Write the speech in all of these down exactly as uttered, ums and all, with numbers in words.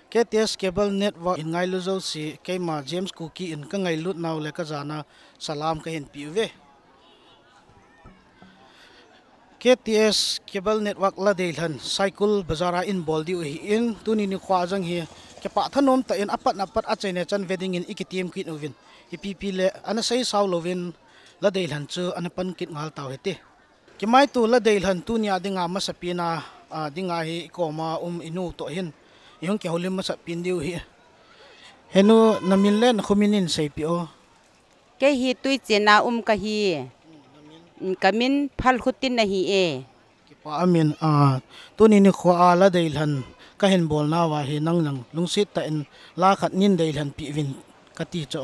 K T S Cable Network hin ngailu jouse, keima James Kuki in ka ngailut nau le ka jana salam ka hin pe uve. K T S Cable Network la deilhen Saikul Bazar a in bol diu ahin, tuni nikho jong hi kipah thanom tah in apat na pat achaina chan ve dingin i kitem kit uvin. Ipi pi le ana sei sao louvin la deilhen chu ana pan kit ngal tau hite. Kimaito la deilhen tunia dinga masapen a, a, dinga hi i koma um i nu toh hin i hung kihoulim masapen diu hi. He nu, na min le na khomin in seipeh o. Kei hi Tuichen a um ka hi. Ka min Phalkhutin ahi e. Kipa amin, a, tuni nikho a la deilhen ka hin bol nauva hi nang jong lungset tah in la khat nin deilhen peh uvin ka ti chu.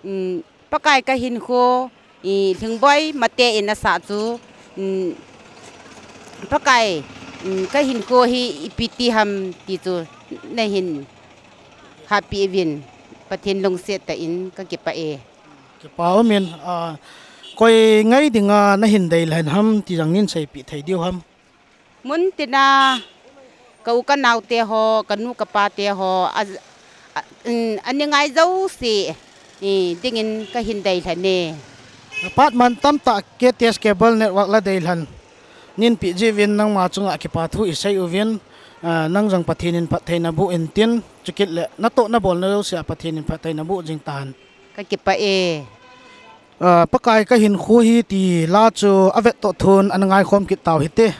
Um, Pakai ka hinkho, i, Lhingboi Mate in asah chu, um, Pakai, um, ka hinkho hi ipi ti ham ti chu na hin hahpeh uvin, Pathen lungset tah in ka kipah e. Kipa umin, a, koi ngai dinga na hin deilhen ham ti jong nin seipeh thei diu ham. Mun tina ka u ka naote ho, ka nu ka pate ho, a, a, um, ani ngai jouse, i, dingin ka hin deilhen e. Apat man tamtah K T S Cable Network la deilhen nin peh jeh uvin nangma chunga kipa thu i sei uvin, a, nang jong Pathen in phattheina boh intin, chukit le natoh na bolna jouse a Pathen in phattheina boh jing tahen. Ka kipah e. A, Pakai ka hinkho hi ti la chu avet toh thon ana ngaikhom kit tau hite.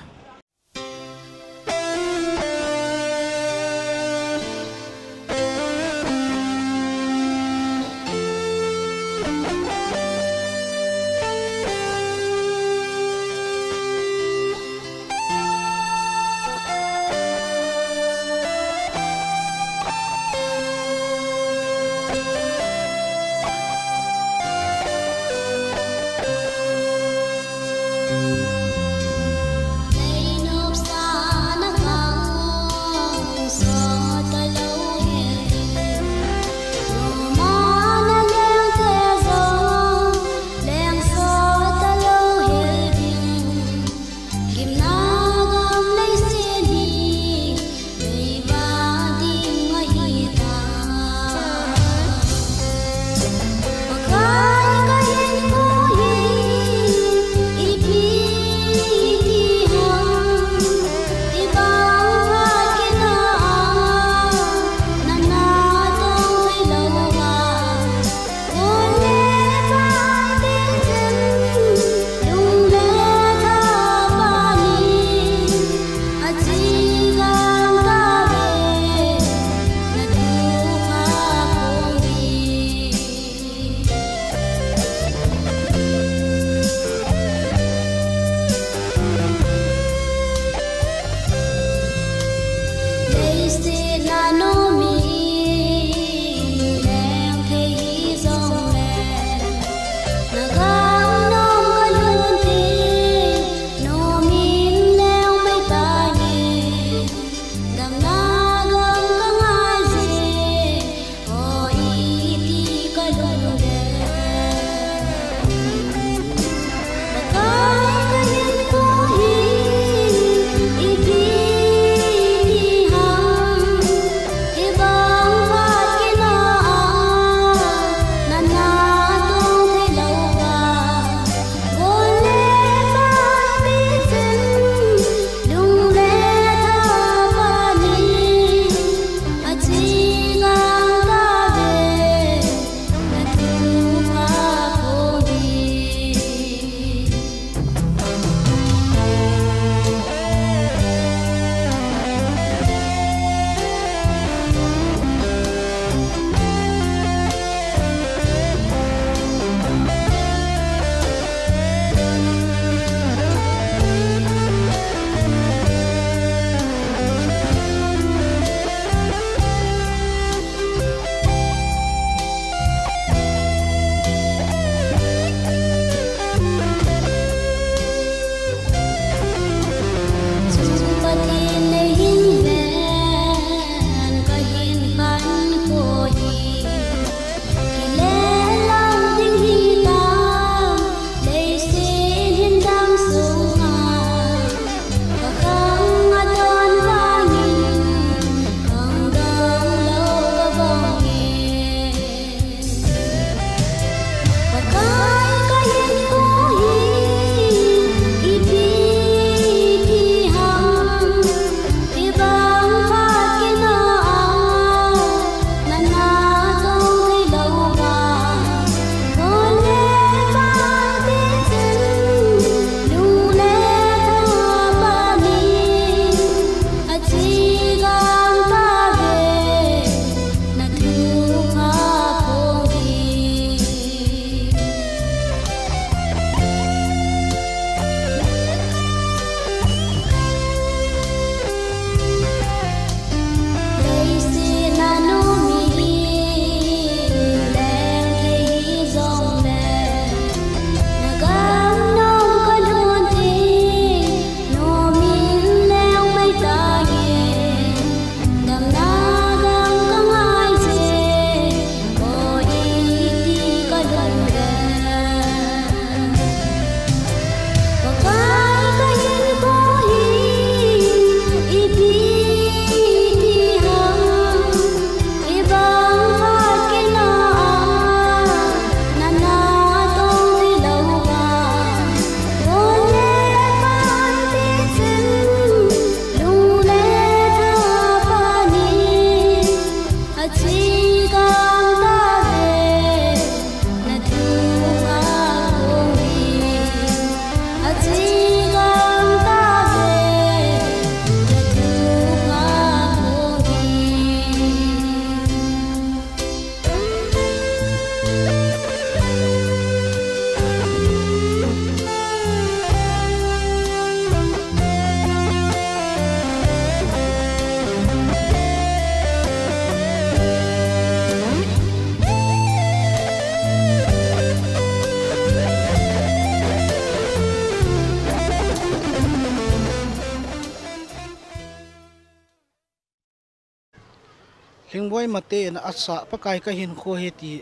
Ringboi Mate in asah Pakai ka hinkho hi ti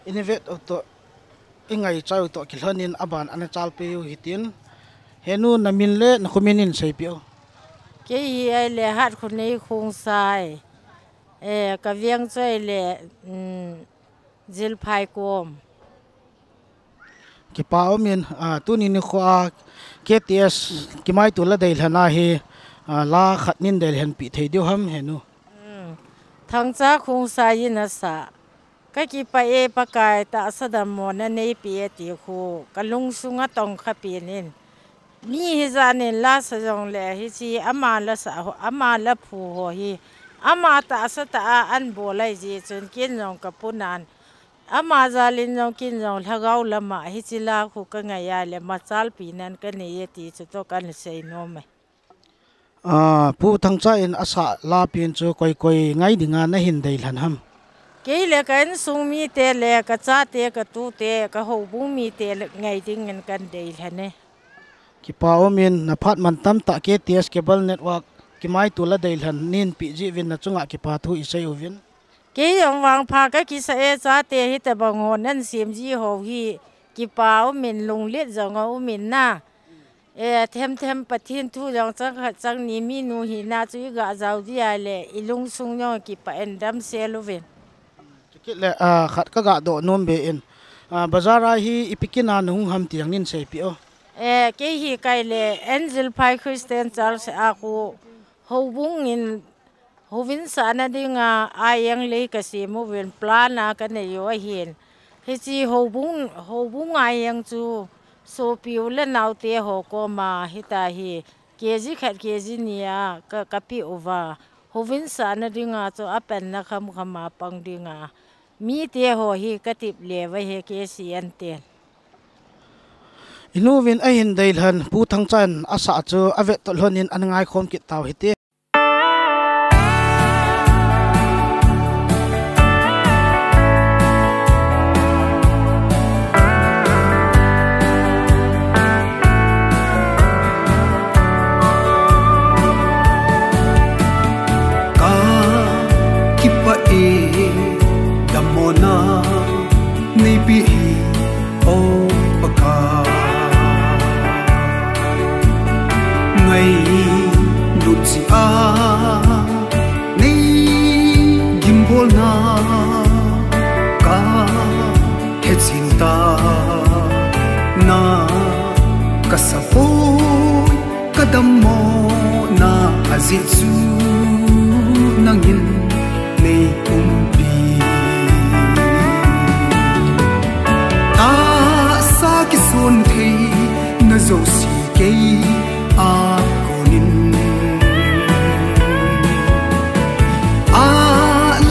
i vet u toh, i ngaicha u toh kilhonin aban ana chalpeh u hitin. Henu, na min le na khumin in seipeh u. Kei hi ahile Hatkhoneikhongsai. Eh, ka veng chu ahile, um, Zilphaikom. Kipa umin, ah, tuni nikho a K T S Kimaito la deilhen a hi, ah, la khat nin deilhen peh thei diu ham henu. Hmm. Thangcha Khongsai in asah. Ka kipah e Pakai, tahsa dammona neipeh e ti khu ka lungsung a tongkha pen in. Mi hijat in la sa jongle hiche ama la sa ho, ama la phu ho hi ama tahsa tah a ana bol ahi jeh chun ken jong ka punan. Ama jal in jong ken jong lhagao lam a hiche la khu ka ngai a le machalpi nan ka nei e ti chu toh kana sei nom e. Ah, Pu Thangcha in asah la pen chu koi koi ngai dinga na hin deilhen ham? Kei le ka insung mite le ka chate, ka tute, ka houbung mite le ngai dingin kan deilhen e. Kipa umin, na phat mantam tah K T S Cable Network Kimaito la deilhen nin peh jeh uvin na chunga kipa thu i sei uvin. Kei jong vangpha ka kisa e, chate hitobang ho nan sem ji ho hi kipa umin, lunglet jong aumin na. E, themthem Pathen thu jong chang khat chang ni minu hina chu i ga jao ji a le i lungsung jong kipah in damsel uvin. Chukit le, ah, khat ka ga doh nom be in. Ah, bazar a hi ipi kin a na hung ham ti jong nin seipeh o. E, kei hi ka ahile N Zilphai Christian Church a khu houbung in Houin sahna dinga, a eng lei ka sem uvin plan a ka nei u ahin. Hiche houbung, houbung a eng chu sopi u le naote ho koma hitia hi K G khat K G ni a ka, ka pe uva. Houin sahna dinga chu apanna khamkham a pang dinga mite ho hi ka tep le uva he K C N ten. I nu vin ahin deilhen Pu Thangcha in asah chu avet toh lhonin ana ngaikhom kit tau hite. Ka kipah e, dammona neipeh hi o Pakai. Ngailut jeh a nei gimbolna ka hechen tai, na ka sapoi, ka dammona ajeh chu nangin nei umpi. Tahsa kisonthei na jouse kei a konin, a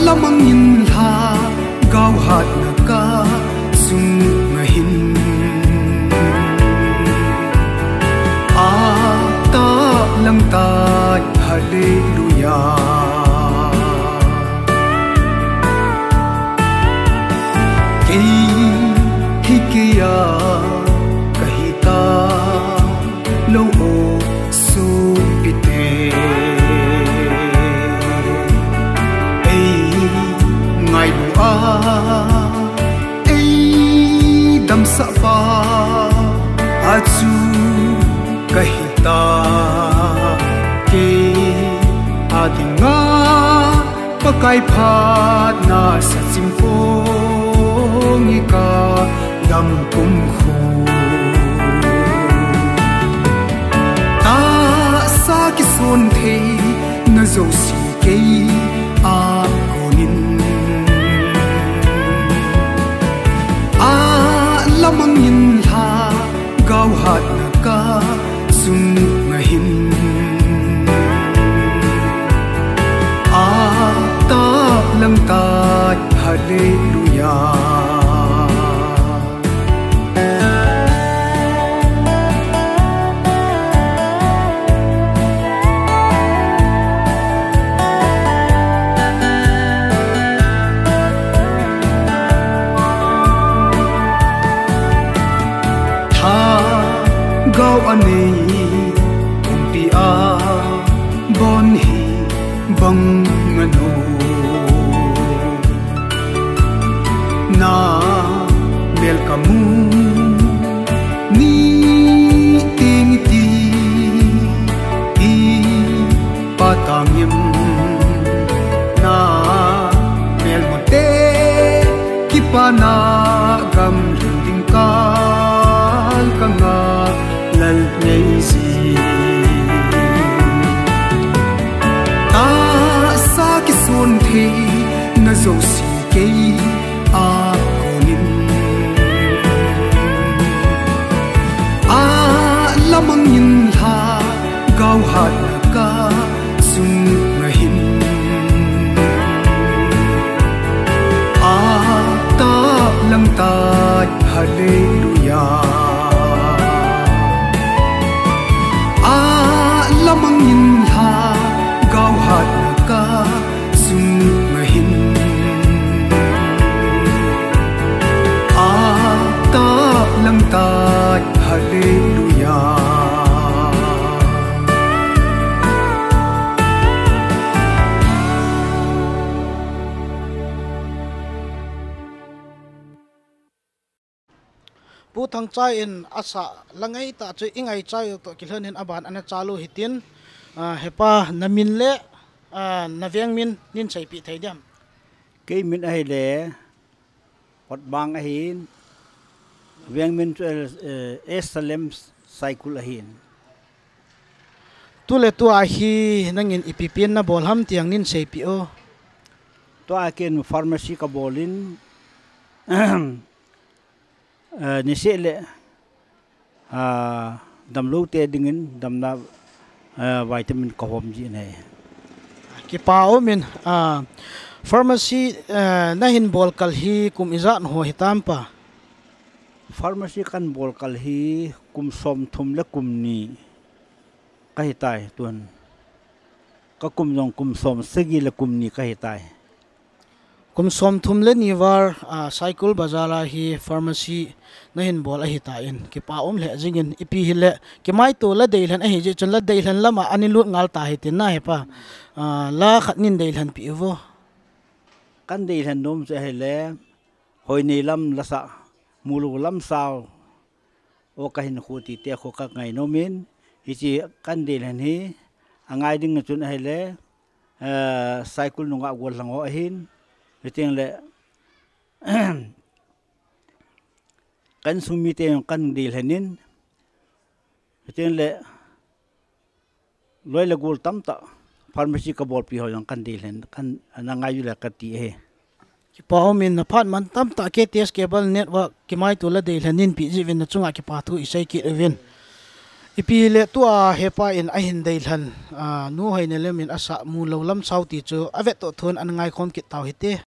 lamang in lhagao hatna ka sunga hin, a tahlang tai, Hallelujah. Kei hi kei a ka hi talou o sopite, ei ngailu a ei damsah pa a chu ka hi tai. Kei a dinga Pakai phatna sachim pong hi ka dam kumkhu. Tahsa kisonthei na jouse kei a konin, a lamang in lhagao hatna ka sunga hin, a tahlang tai, Hallelujah. Lhagao a nei kumpi a bon hi bang ngano. Na mel ka mu ni ting ti i patangim na mel mo te kipana gam lhun ding kal ka nga lal nei si. Ta sa kisun thei na zo si kei a konin a lamang in ha gau hat na ka sung na hin a ta lang ta hallelujah. A lamang in ha gau hat na ka sung na hin a ta lang ta hallelujah. Pu Thangchai in asa langai ta chu i ngaichai u toh kilhon in aban ana chalu hitin, ah, hepa na min le, ah, na veng min nin seipi thei diam? Kei min ahile Potbang ahin, veng min chu, eh, S Salem Saikul ahin. Tu le tu a hi nangin ipi pen na bol ham tiang nin seipi o. Tua ken pharmacy ka bolin, eh, niseh le, ah, damlou te dingin damna, ah, vitamin ka hom ji nei. Kipa um in, ah, pharmacy, ah, na hin bol kal hi kum ijat ho hitam pa? Pharmacy kan bol kal hi kum som thum le kum ni ka hitai tun. Ka kum jong kum som sagi le kum ni ka hitai. Kum som thum le ni val, ah, Saikul Bazar a hi pharmacy na hin bol ahitan, kipa um lheh jingin, ipi hile, kimaito la deilhen ahi jeh chun la deilhen lama ani lut ngal ta hitin na hepa, ah, la khat nin deilhen pi vo. Kan deilhen nom chu ahile, hoi nei lam lasa, mulou lam sao, o ka hin khu ti te khu ka ngai nom in, hichi kan deilhen hi, angai ding chun ahile, eh, Saikul nunga gol lang ho ahin, hiting le, kan sung mite jong kan deilhen in, hiting le, loi le gol tamtah, pharmacy ka bolpi ho jong kan deilhen, kan ana ngai u le ka ti ahi. Kipa um in na phat man tamtah K T S Cable Network kimaito la deilhen nin pi jeh uvin na chunga kipa thu i sei kit uvin. Ipi le tua hepa in ahin deilhen, ah, nu hoi ne le min asa mulou lam sao ti chu avet toh thun ana ngai khom kit tau hite.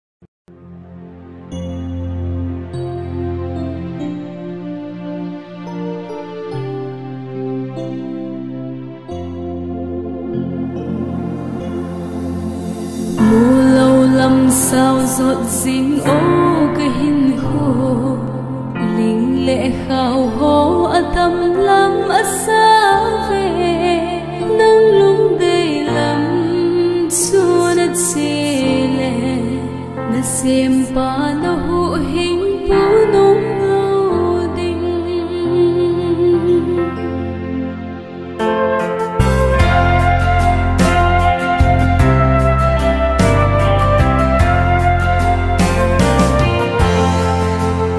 Mulou lam sao jot jing o ka hin khu, ling le khao ho atam lam asa ve, nang lungdei lam chu na che le. Na sempa na huhhingpu nom lou ding.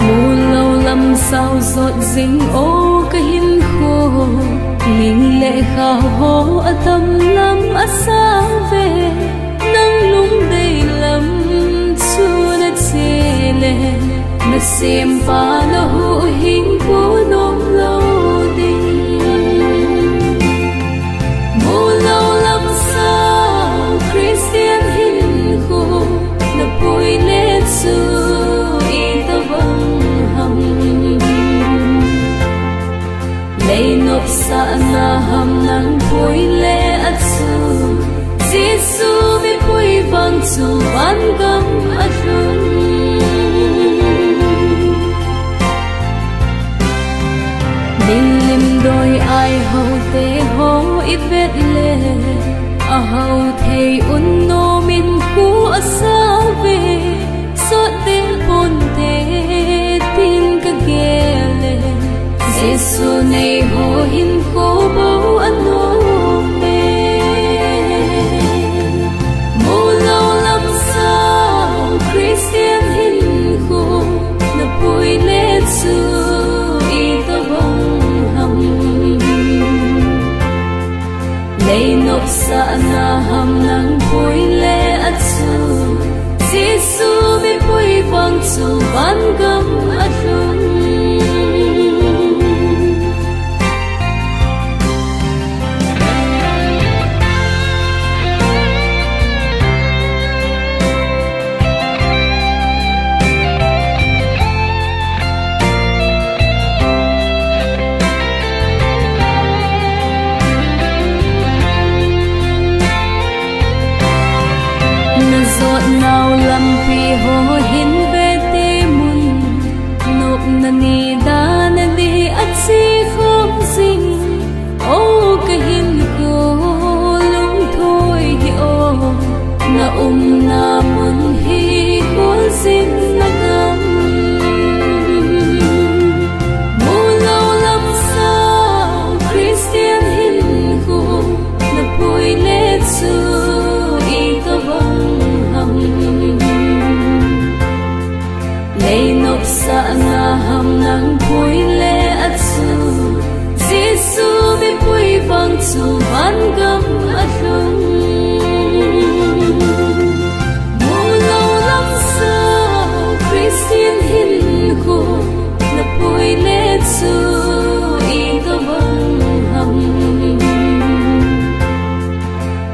Mulou lam sao jot jing o ka hin khu, ling le khao ho atam lam asa ve. Nang lungdei lam chu na che le, na sempa na huhhingpu nom lou ding. Mulou lam sao Christian hinkho na pui le chu itobang ham. Lei nopsahna ham nang pui le a chu, Jesu mipui vang chu vangam a lhun. Milim doi ai ho te ho i vet le, a ho thei un nom in khu asa ve, sot ding pon te Jesu nei ho hinkho bou anom e. Mulou lam sao Christian hinkho napui le chu itobang ham. Nei nopsahna ham nang pui le achu. Jesu mipui vang chu vangam alhung. Najot nau lampi ho hin vete mun. Nopna ni dana ni achi khom jing. O kahinkho lungthoi hi o. Na umna mun hi kol jing na gam. Mulou lam sao Christian hinkho napui le chu itobang ham. Nei nopsahna ham nang pui le achu. Jesu mipui vang chu vangam alhung. Mulou lam sao Christian hinkho napui le chu itobang ham.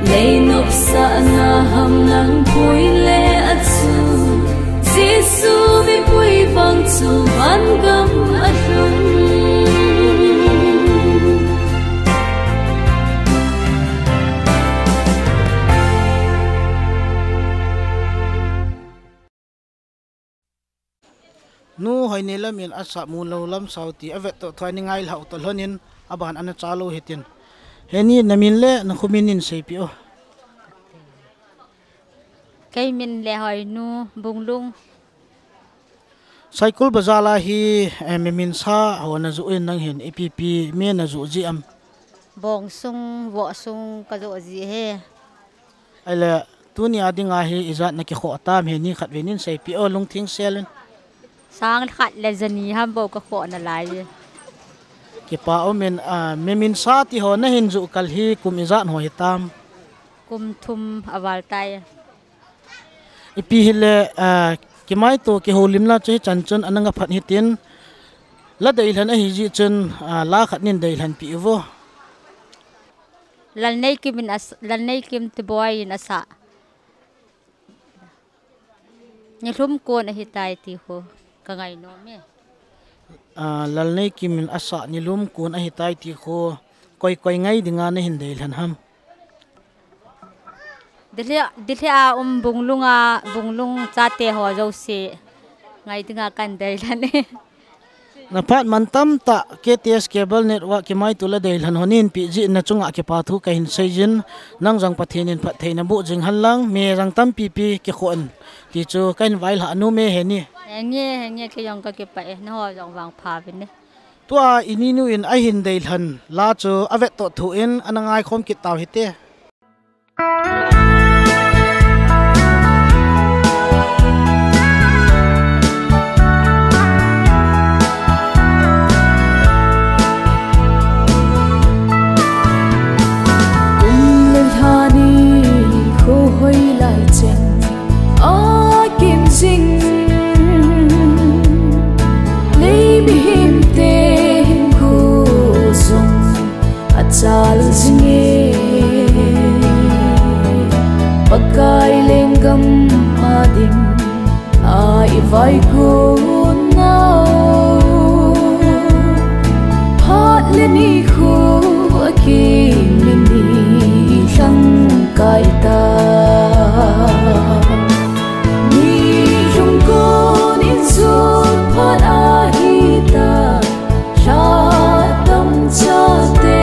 Nei nopsahna ham nang pui le achu. Jesu mipui vang chu vangam alhung. Nu Hoineilam in asah Mulou lam sao ti avet toh thua ni ngailhah u toh lhonin aban ana chalou hitin. Heni namin le nakhomin nin seipeh o. Kei min le Hoinu Bunglung. Saikul bazar a hi, eh, miminsa ho najoh in nang hin ipi ipi mi najoh ji am? Bong sung, voh sung kajoh ji e. Ahile, tunia dinga hi ijat nakikhoh tam heni khatvei nin seipeh o lungtheng sel in. Sang khat le jani ham bou kakhoh nalai e. Kipa um in, ah, miminsa ti ho nahin joh kal hi kum ijat ho hitam? Kum thum aval tai. Ipi hile, ah, kimaito kihoulimna chu hichan chun ana ngaphat hitin, la deilhen ahi jeh chun, ah, la khat nin deilhen peh uvo. Lalneikim in as-, Lalneikim Tiboi in asah. Nilhum kon ahitai ti khu kangai nom e. Ah, Lalneikim in asah nilhum kon ahitai ti khu koi koi ngai dinga nahin deilhen ham? Delhi, Delhi a um Bunglung a, Bunglung chate ho jouse ngai dinga kahin deilhen e. Naphat man tamtah K T S Cable Network kimaito le deilhen ho nahin peh jeh in nachunga kipa thu kahin seijin, nang jong Pathen in phattheina boh jing hen lang, mi jong tampi pi kikhoh in ti chu kahin vailhah nom e heni. Henge, henge, kei jong kakipah e, nangho jong vangpha uvin e. Tua ininu in ahin deilhen la chu avet toh thua ana ngaikhom kit tau hite. Kum le lha ni kho hoilai chen akim jing, lei mihemte hinkho jong achal jing e. Pakai lenggam a ding a ivaigotnau, phat le nikho akimin ilhang kai ta. Ni lungkon in sut phat ahita, lha tamchate.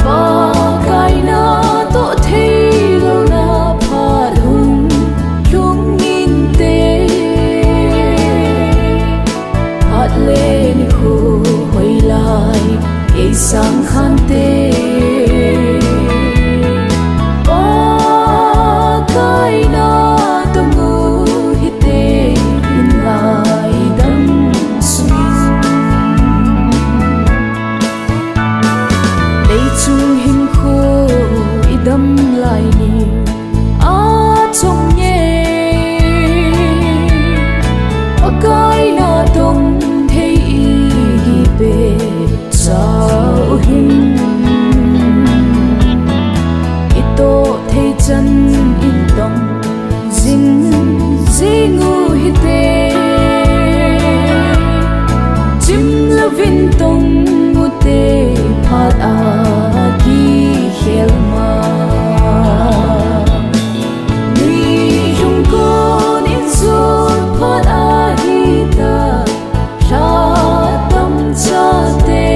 Pakai natoh theilouna phat hung lhung inte. Phat Ei sang khante, Pakai natong u hite, in lai dam sung. Leichung hinkho i dam lai ni a chong nge, Pakai natong thei i hi pe cha u hin. I toh thei chan in tong jing jing u hite. Chim louvin tong u te phat a kikhel ma. Ni lhung kon in sut phat a hita. Lha tam chate,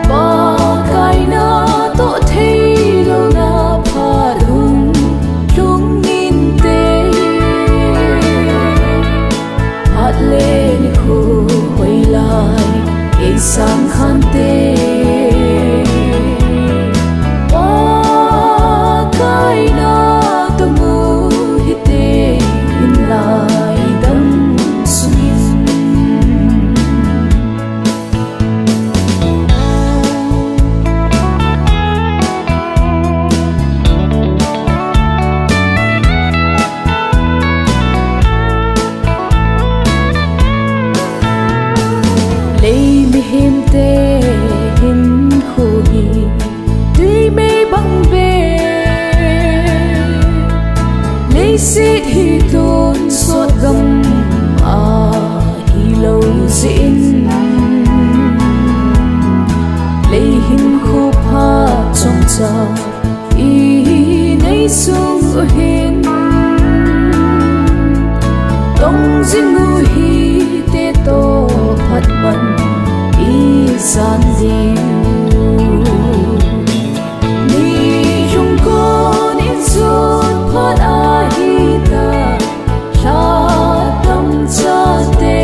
Pakai natoh thei louna phat hung lhung inte. Phat le nikho hoilai ei sang khante. Pakai natong u hite, in lai dam sung. Lei mihemte hinkho hi tui mei bang be. Leiset hi tonsot gam a hilou jeh in, lei hinkho pha chomcha i nei sung u hin, tong jing u hite toh phat man i san diu. Ni lhung kon in sut phat a hita. Lha tam chate,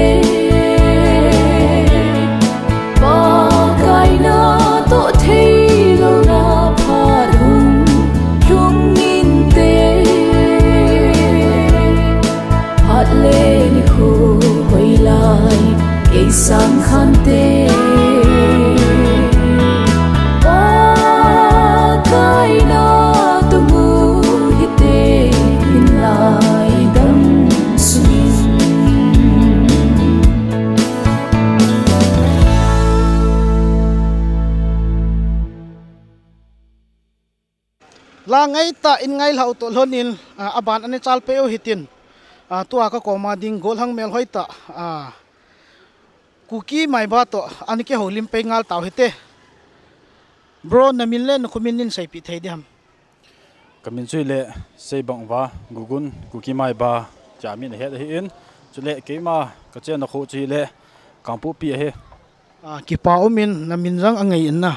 Pakai natoh thei louna phat hung lhung inte. Phat le nikho hoilai ei sang khante. Pakai natong u hite, in lai dam sung. La ngai tah in ngai lhau toh lhon in, ah, aban ana chal peh u hitin, ah, tua ka koma ding golhang melhoi tah, ah, Kuki Maiba toh ana kihoulim pei ngal tau hite. Bro, na min le na kho min nin seipeh thei diham? Ka min chu hile Seibangva Gugun, Kuki Maiba tia min ahet ahin. Chule keima ka chenna kho chu hile Kangpokpi ahi. Ah, kipa um in, na min jong angei in na.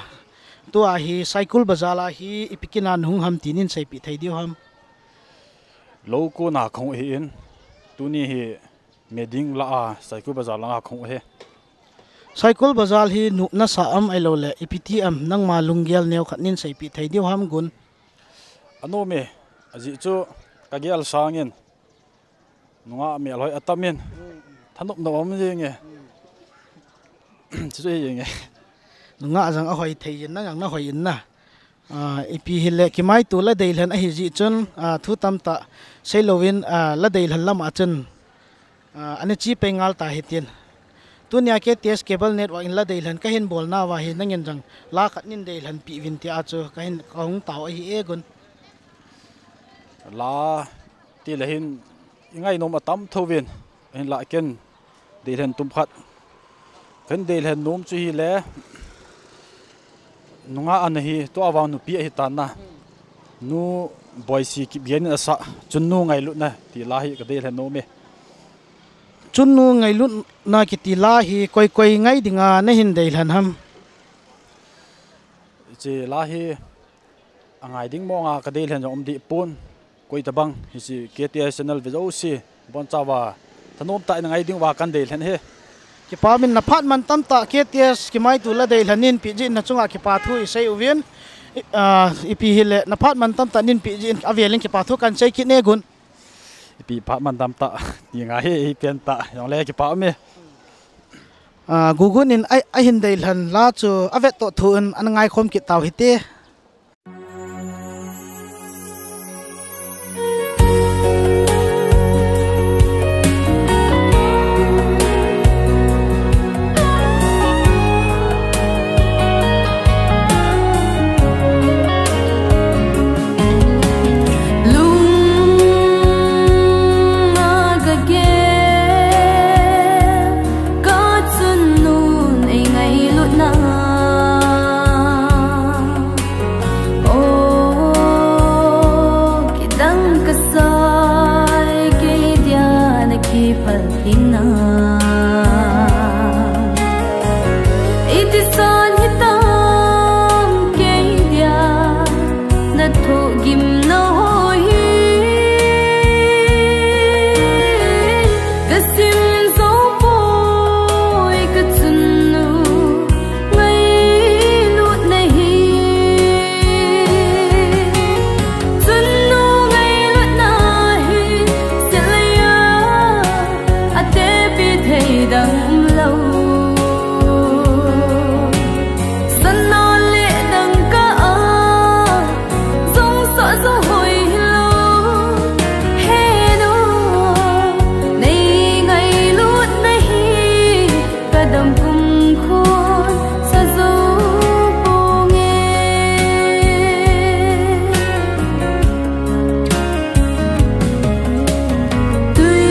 Tua hi Saikul Bazar a hi ipi kit a na hung ham ti nin seipeh thei diu ham? Lou kona kahung ahin. Tuni hi Meding lah a Saikul Bazar langa kahung ahi. Saikul Bazar hi nop nasa am ahilouleh ipi ti am, nangma lunggel neo khat nin seipeh thei diu ham Gun? Anom e, ajeh chu ka gel sangin nungah melhoi atam in, thanop na um jeng e. Chuchu hi jeng e. Nungah jong ahoi thei in, nang jong na hoi in na. Ah, ipi hile, kimaito la deilhen ahi jeh chun, ah, thu tamtah seilouvin, ah, la deilhen lam a chun, ah, ana che pei ngal ta hitin. Tunia K T S Cable Network in la deilhen kahin bolna uva hi nangin jong la khat nin deilhen peh uvin tia chu kahin, kahung tao ahi e Gun. La tile hin i ngainom atam thouvin, hinlah ken deilhen tum khat kahin deilhen nom chu hile, nungah ana hi, tua vang nupi ahi tan na. Nu Boisi Kipgen in asah, Chunnu Ngailutna ti la hi ka deilhen nom e. Chunnu Ngailutna kiti la hi koi koi ngai dinga nahin deilhen ham? Hiche la hi angai ding monga ka deilhen jong um deh pon. Koi tabang hiche K T S channel ve jouse, bonchauva thanom tah in angai diuva kan deilhen ahi. Kipa umin, na phat man tamtah K T S Kimaitu la deilhen in pi jin na chunga kipa thu i sei uvin. I, ah, ipi hile na phat man tamtah nin pi jin avelin kipa thu kan sei kit ne gun. Ipi phat man tamtah ti ngai hi, i pen ta, jong le kipa ume. Ah, Gugun in a, a hin deilhen la chu a vet to thu in an ngai khom kit tau hite. Lung a ka gel, ka chun nun ei ngailutna. O, kidang ka sai, kei dia na kipal ina. Iti san hitam kei dia na thugim na ho hi. Ka sim zo poi ka chun nu ngailutna hi. Chun nu ngailutna hi, silaiya, a tepi thei dang lo. Sana le dangka a, zong sa zo hoi lo. He nu, nei ngailutna hi, ka dam kum khun sa zo pong e. Tui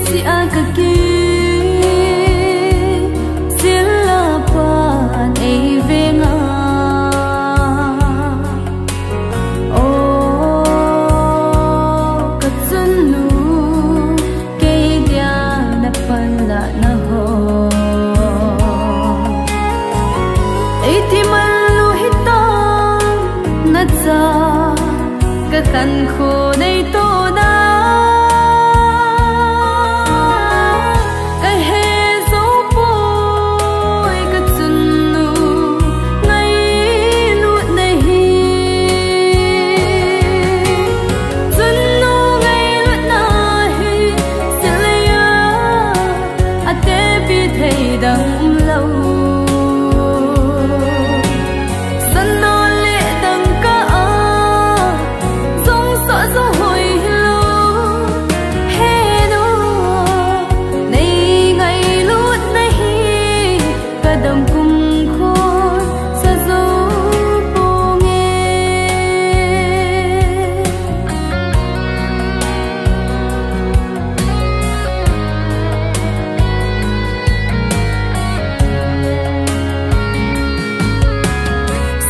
si a ka ki, sila pan ei venga. O, ka chun nu, kei dia na pan la na ho. Iti man lu hitam na cha, ka kan kho nei to na. Ka he zo poi ka chun nu ngailutna hi. Chun nu ngailutna hi, silaiya, a tepi thei dang lo. Sana le dangka a, zong sa zo hoi lo. He nu, nei ngailutna hi, ka dam kum khun sa zo pong e.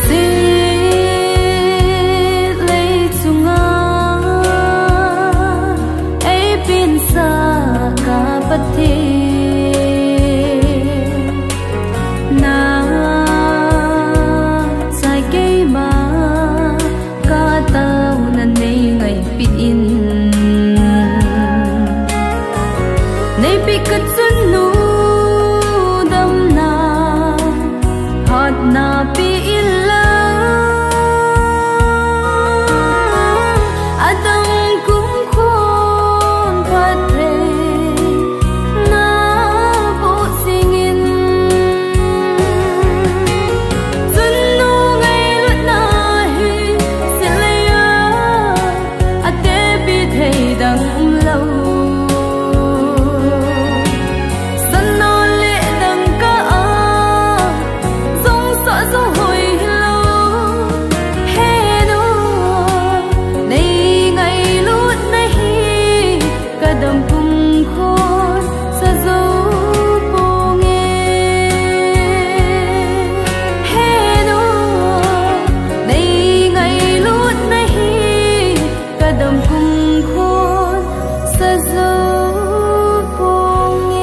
Sit lei chunga ei pinsa ka Pathen, na chai keima ka tauna nei ngaipeh in. Neipeh ka chun nu damna, hatna peh in lang, a dam kum khun phatthei na boh jing in. Chun nu ngailutna hi, silaiya, a tepi thei dang um lo. Sana le dangka a, zong sa zo hoi lo. He nu, nei ngailutna hi, ka dam kum khun sa zo pong e. He nu, nei ngailutna hi, ka dam kum khun sa zo pong e.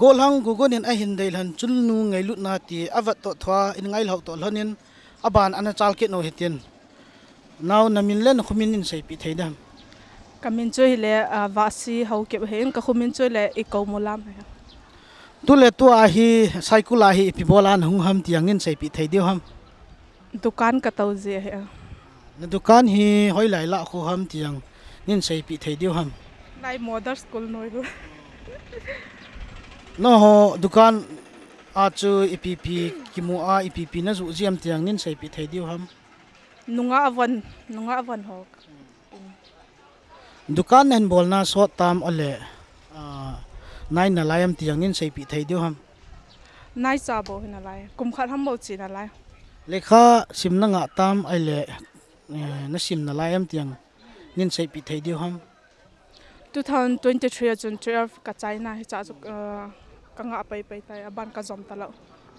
Polhang Gugun in ahin deilhen chun nu ngailutna ti avet toh thua in ngailhou toh lhonin aban ana chal kit nau hitin. Nao, namin le nakhomin nin seipeh thei dem? Kamin chu hile, ah, Vahsi Haokip ahin, kakhomin chu hile Ikou Mulam ahi. Tule tua hi, Saikul a hi ipi bola nahung ham ti jong nin seipeh thei diu ham? Dukan katou ji ahi. Na dukan hi hoilai lah khu ham ti jong nin seipeh thei diu ham? Lai Model School noi khu. Nangho dukan a chu ipi ipi kimu a, ipi ipi najoh ji ham ti jong nin seipeh thei diu ham? Nungah von, nungah von ho. Dukan nahin bolna sot tam ahile, ah, nai nalai ham ti jong nin seipeh thei diu ham? Naicha bou hi nalai. Kum khat ham bou chu nalai. Lekha sim nangah tam ahile, eh, nasim nalai ham ti jong nin seipeh thei diu ham? Two thousand twenty-three a chun twelve kachaina hiche chu, eh, kangah paipai tai, aban kajom talou.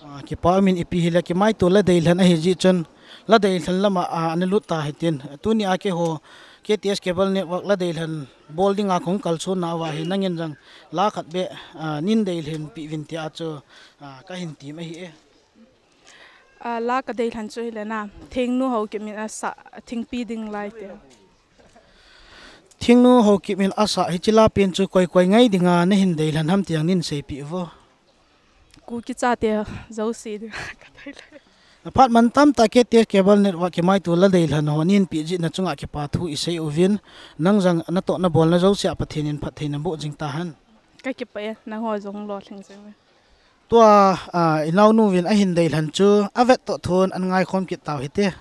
Ah, kipa umin, ipi hile kimaito la deilhen ahi jeh chun, la deilhen lama, ah, ana lut ta hitin. Tuni a keiho K T S Cable Network la deilhen bol dinga kahung kalsonna uva hi nangin jong la khat beh, ah, nin deilhen peh uvin tia chu, ah, kahin tem ahi e. Ah, la kadeilhen chu hile na, Thingnu Haokip in asah, Thingpi Ding Lai ti. Thingnu Haokip in asah hiche la pen chu koi koi ngai dinga nahin deilhen ham ti jong nin seipeh uvo. Kuki chate jouse dinga kadeilhen. Naphat man tamtah K T S Cable Network kimaito la deilhen ho nin peh jeh a nachunga kipa thu isei uvin, nang jong natoh nabolna jouse a Pathen in phatthei naboh jing tahen. Kakipah e, nangho jong lolhing jing e. Tua, ah, inaonu vin ahin deilhen chu avet toh thon ana ngaikhom kit tau hite.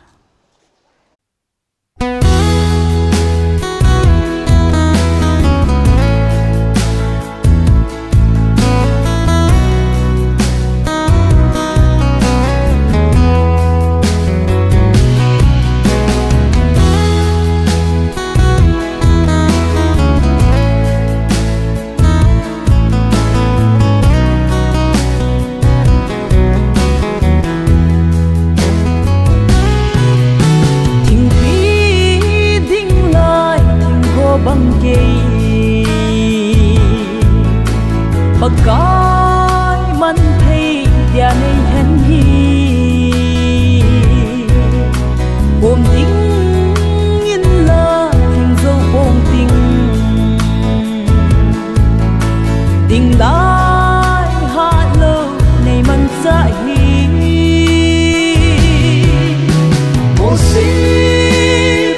Thingpi ding lai, thingkho bang kei, Pakai man thei dia nei hen hi. Kom ding in la, thing jou pong ding. Ding lai hat lou nei mangcha hi. Mose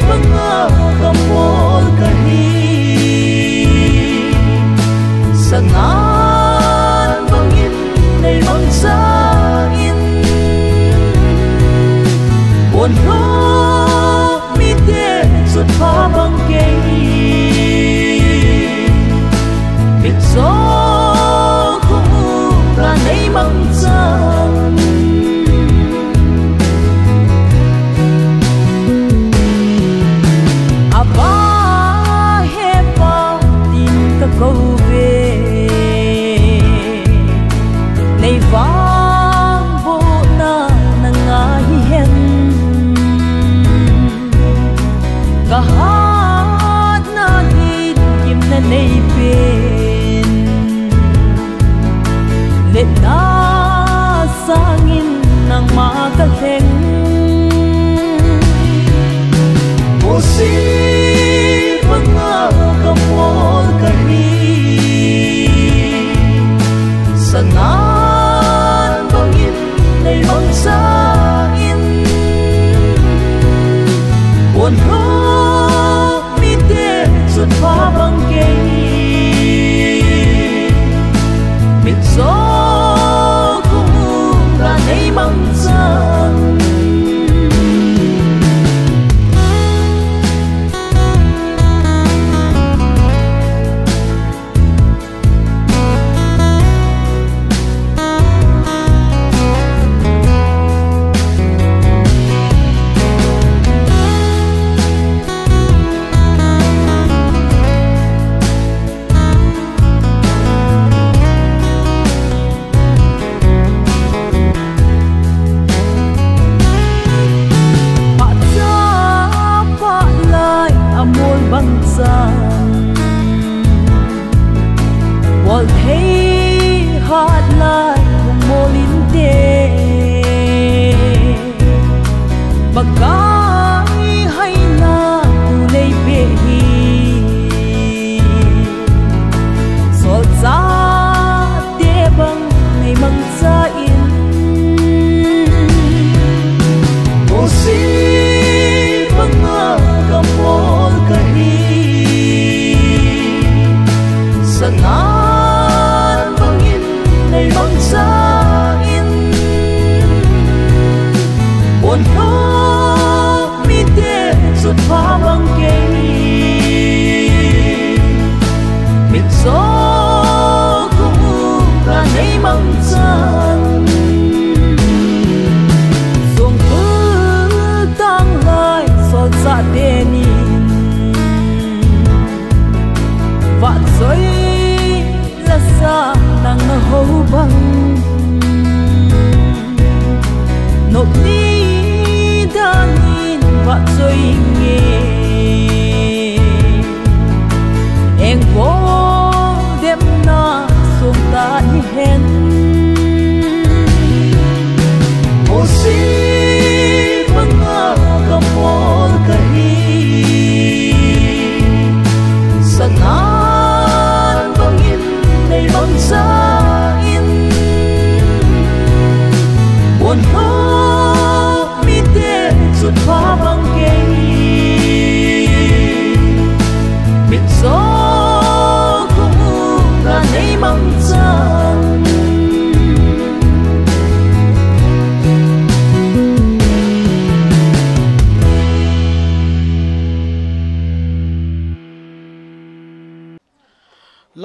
banga kabol kahi. Sanan bangin nei mangcha in. Bon lou mite chun pha bang kei. Mitcho kong u ka nei mangchan. Apa he pa tin ka kou ve. Nei vangbohna na ngai hen. Ka hatna gin gimna nei pen. Letna sangin nangma ka lheng. Mose banga kabol kahi. Sanan bangin nei mangcha in. Bon lou mite chun pha bang kei. Mitcho kong u ka nei mangchan.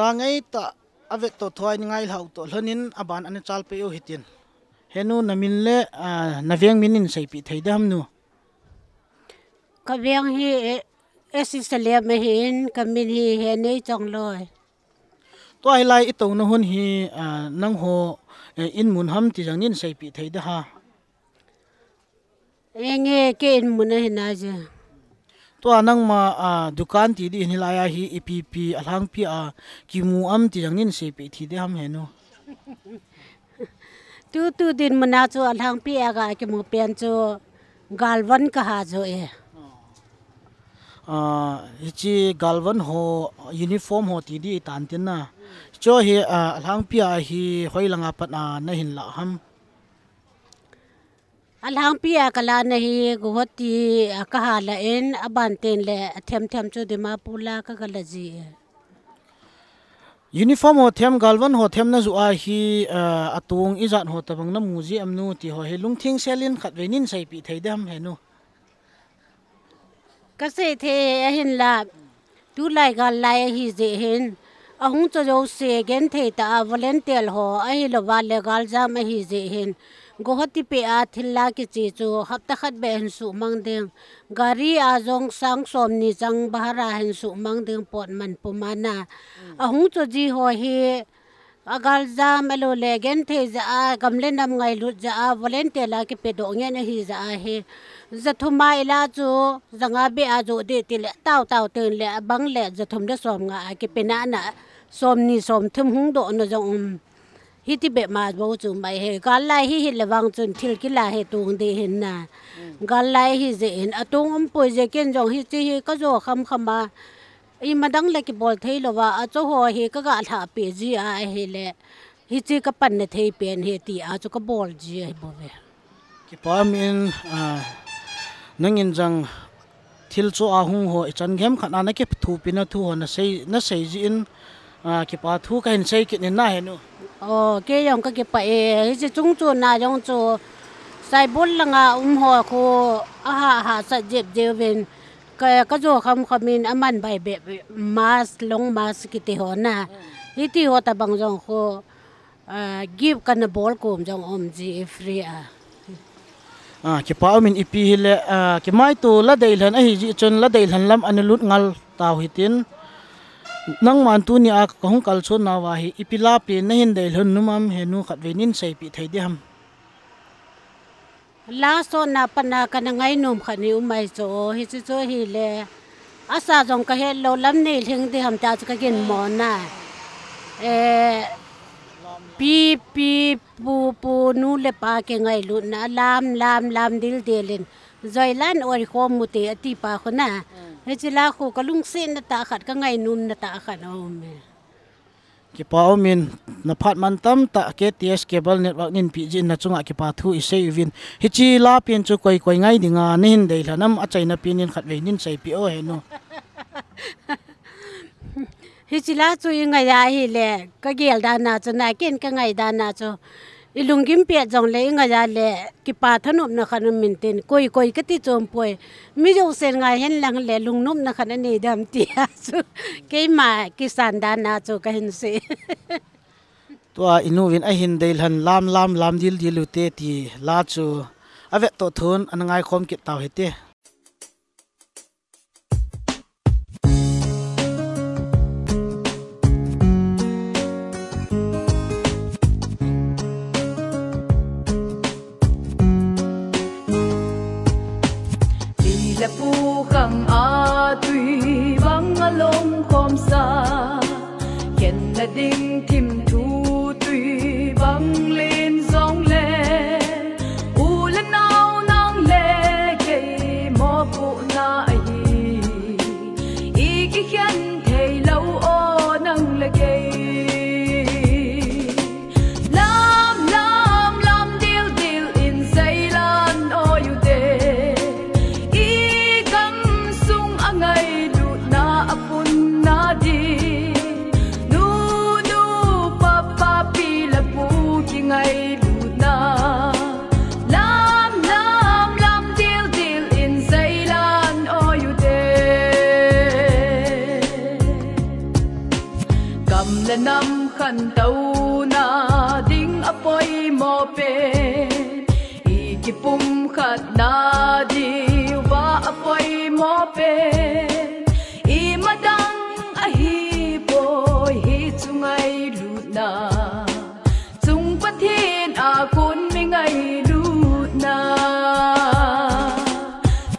Ka ngai ta a vet to thoi ni ngai hlau to lhonin aban ana chal pe u hitin. Henu na min le, ah, na veng min in seipi thei dam nu. Ka veng hi, eh, S C Salem ahin, ka min hi Henei Chongloi. Tua hilai i tona hun hi, ah, nang ho, eh, in mun ham ti jang nin seipi thei de ha. Enge ke in mun ahi na je. Tua nangma, ah, dukan ti di hin hilai a hi ipi pi a lhangpi a kimu am ti jang nin seipi thei de ham henu. Tu, tu din muna chu a lhangpi a ga kimu pen chu galvan ka ha jo e. Ah, hichi galvan ho uniform ho ti di tan tin na. Cho hi, ah, a lhangpi a hi hoi langa pat a na hin la ham. A lhangpi a ka la na hi Guwahati a ka ha la in a ban ten le a them them chu Dimapur la ka ga la ji e. Uniform ho them, galvan ho them na ju a hi, eh, a tung i jat ho tabang na mu ji am nu ti ho hi lungthim selin khat vei nin seipi thei de ham henu. Ka sei thei ahin la, tulai gal lai ahi je hin, a hung cho jo se gen thei ta a volunteer ho ahi lo va le gal jam ahi je hin. Guwahati pe a thil la kichi chu hapta khat be hin su mang ding. Gari a jong sang som ni chang bahara hin su mang ding pot man puma na. A hung cho ji ho hi a gal jam a lo le gen thei ja a, gam le nam ngailut ja a, volunteer la kipe do ngen ahi ja a hi. Ja thum a i la chu, ja nga be a jo de ti le, tau tau ten le, a bang le, ja thum le som nga a kipe na na, som ni som thum hung do na jong um. Hiti be ma bo chu mai he, gal lai hi hi le vang chun thil kila he tung de hin na. Gal lai hi je hin, a tung um poi je ken jong hichi hi ka jo kham kham a. I madang le kibol thei lo va, a cho ho hi ka ga lha pe ji a hi le. Hichi ka pan na thei pen hi ti a chu ka bol ji a hi bo ve. Kipa min, ah, nangin jang thil cho a hung ho i chan gem khat a na ki thu pi na thu ho na sei, na sei ji in, ah, kipa thu ka hin sei kit nin na henu. Oh, ke jong ka kipa e, hichi chung chu na jong chu Saibol langa um ho khu a ha ha sa jep jep vin. Ka, ka jo kham kham in a man bai be, mask, long mask kiti ho na. Hiti ho tabang jong khu, ah, gift ka na bol kum jong um ji e free a. Ah, kipa um in ipi hi le, ah, kimai tu la dei lhan ahi ji chun la dei lhan lam ana lut ngal tau hitin. Nangman tuni a ka hung kal chun na va hi ipi la pi na hin dei lhan num am henu khat vei nin seipi thei di ham. La sot na pat na ka na ngai nom khat ni um mai cho, hichi cho hi le. A sa jong ka het lo lam nei lhing di ham ta chu ka gin mo na. Eh, pi, pi, pu, pu, nu le pa ke ngailut na, lam, lam, lam dil dil in. Joi lan oi khom mu te a ti pa khu na. Hichi la khu ka lungset na ta khat, ka ngai nom na ta khat a um e. Kipa um in, na phat man tam ta K T S Cable Network nin pi ji na chunga kipa thu i sei uvin. Hichi la pen chu koi koi ngai dinga, na hin dei lhan am a chaina pen in khat vei nin seipi o henu. Hichi la chu i ngai a hi le, ka gel dan na chu, na ken ka ngai dan na chu. I lunggim pet jong le i ngai a le, kipa thanopna khat um in tin, koi koi ka ti chom poi. Mi jousen ngai hen lang le, lungnopna khat a nei dam ti a chu. Keima kisan dan na chu ka hin sei. Tua i nu vin a hin dei lhan lam, lam, lam dil dil u te ti la chu. A vet to thun, ana ngai khom kit tau hite. Pi le pu khang a tui bang a long khom sa, khen na ding thim thu tui bang len jong le, u le nau nang le kei mo pu na ahi. I kikhen thei lo o nang le kei. Lam, lam, lam dil dil in sei lan o u te. I gam sung a ngailutna a pun na di. Nu, nu, Touna ding apoimo pen, i kipumkhatna diuva apoimo pen, imadang ahipoi hichu ngailutna. Chung Pathen a kon mi ngailutna.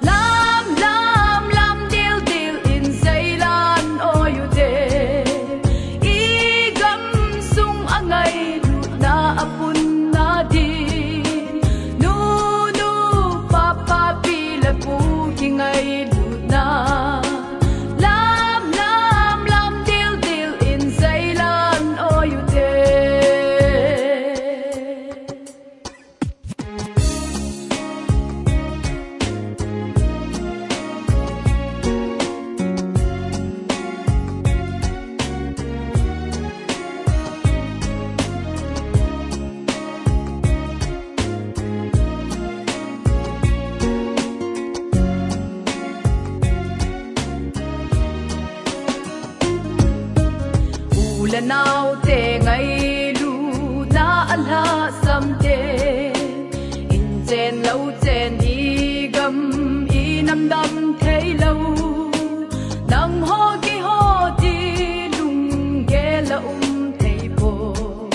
Lam, lam, lam dildil in seilan oi ute. I gamsung a ngailutna a punna din. Nu, nu, pa, pa, pi le pu kingailutna. Lam, lam, lam dildil in seilan oi ute. U le naote ngailutna a lhahsam te, in chen lo chen i gam i nam dam thei lo, nangho kihoti lunggel a um thei poi.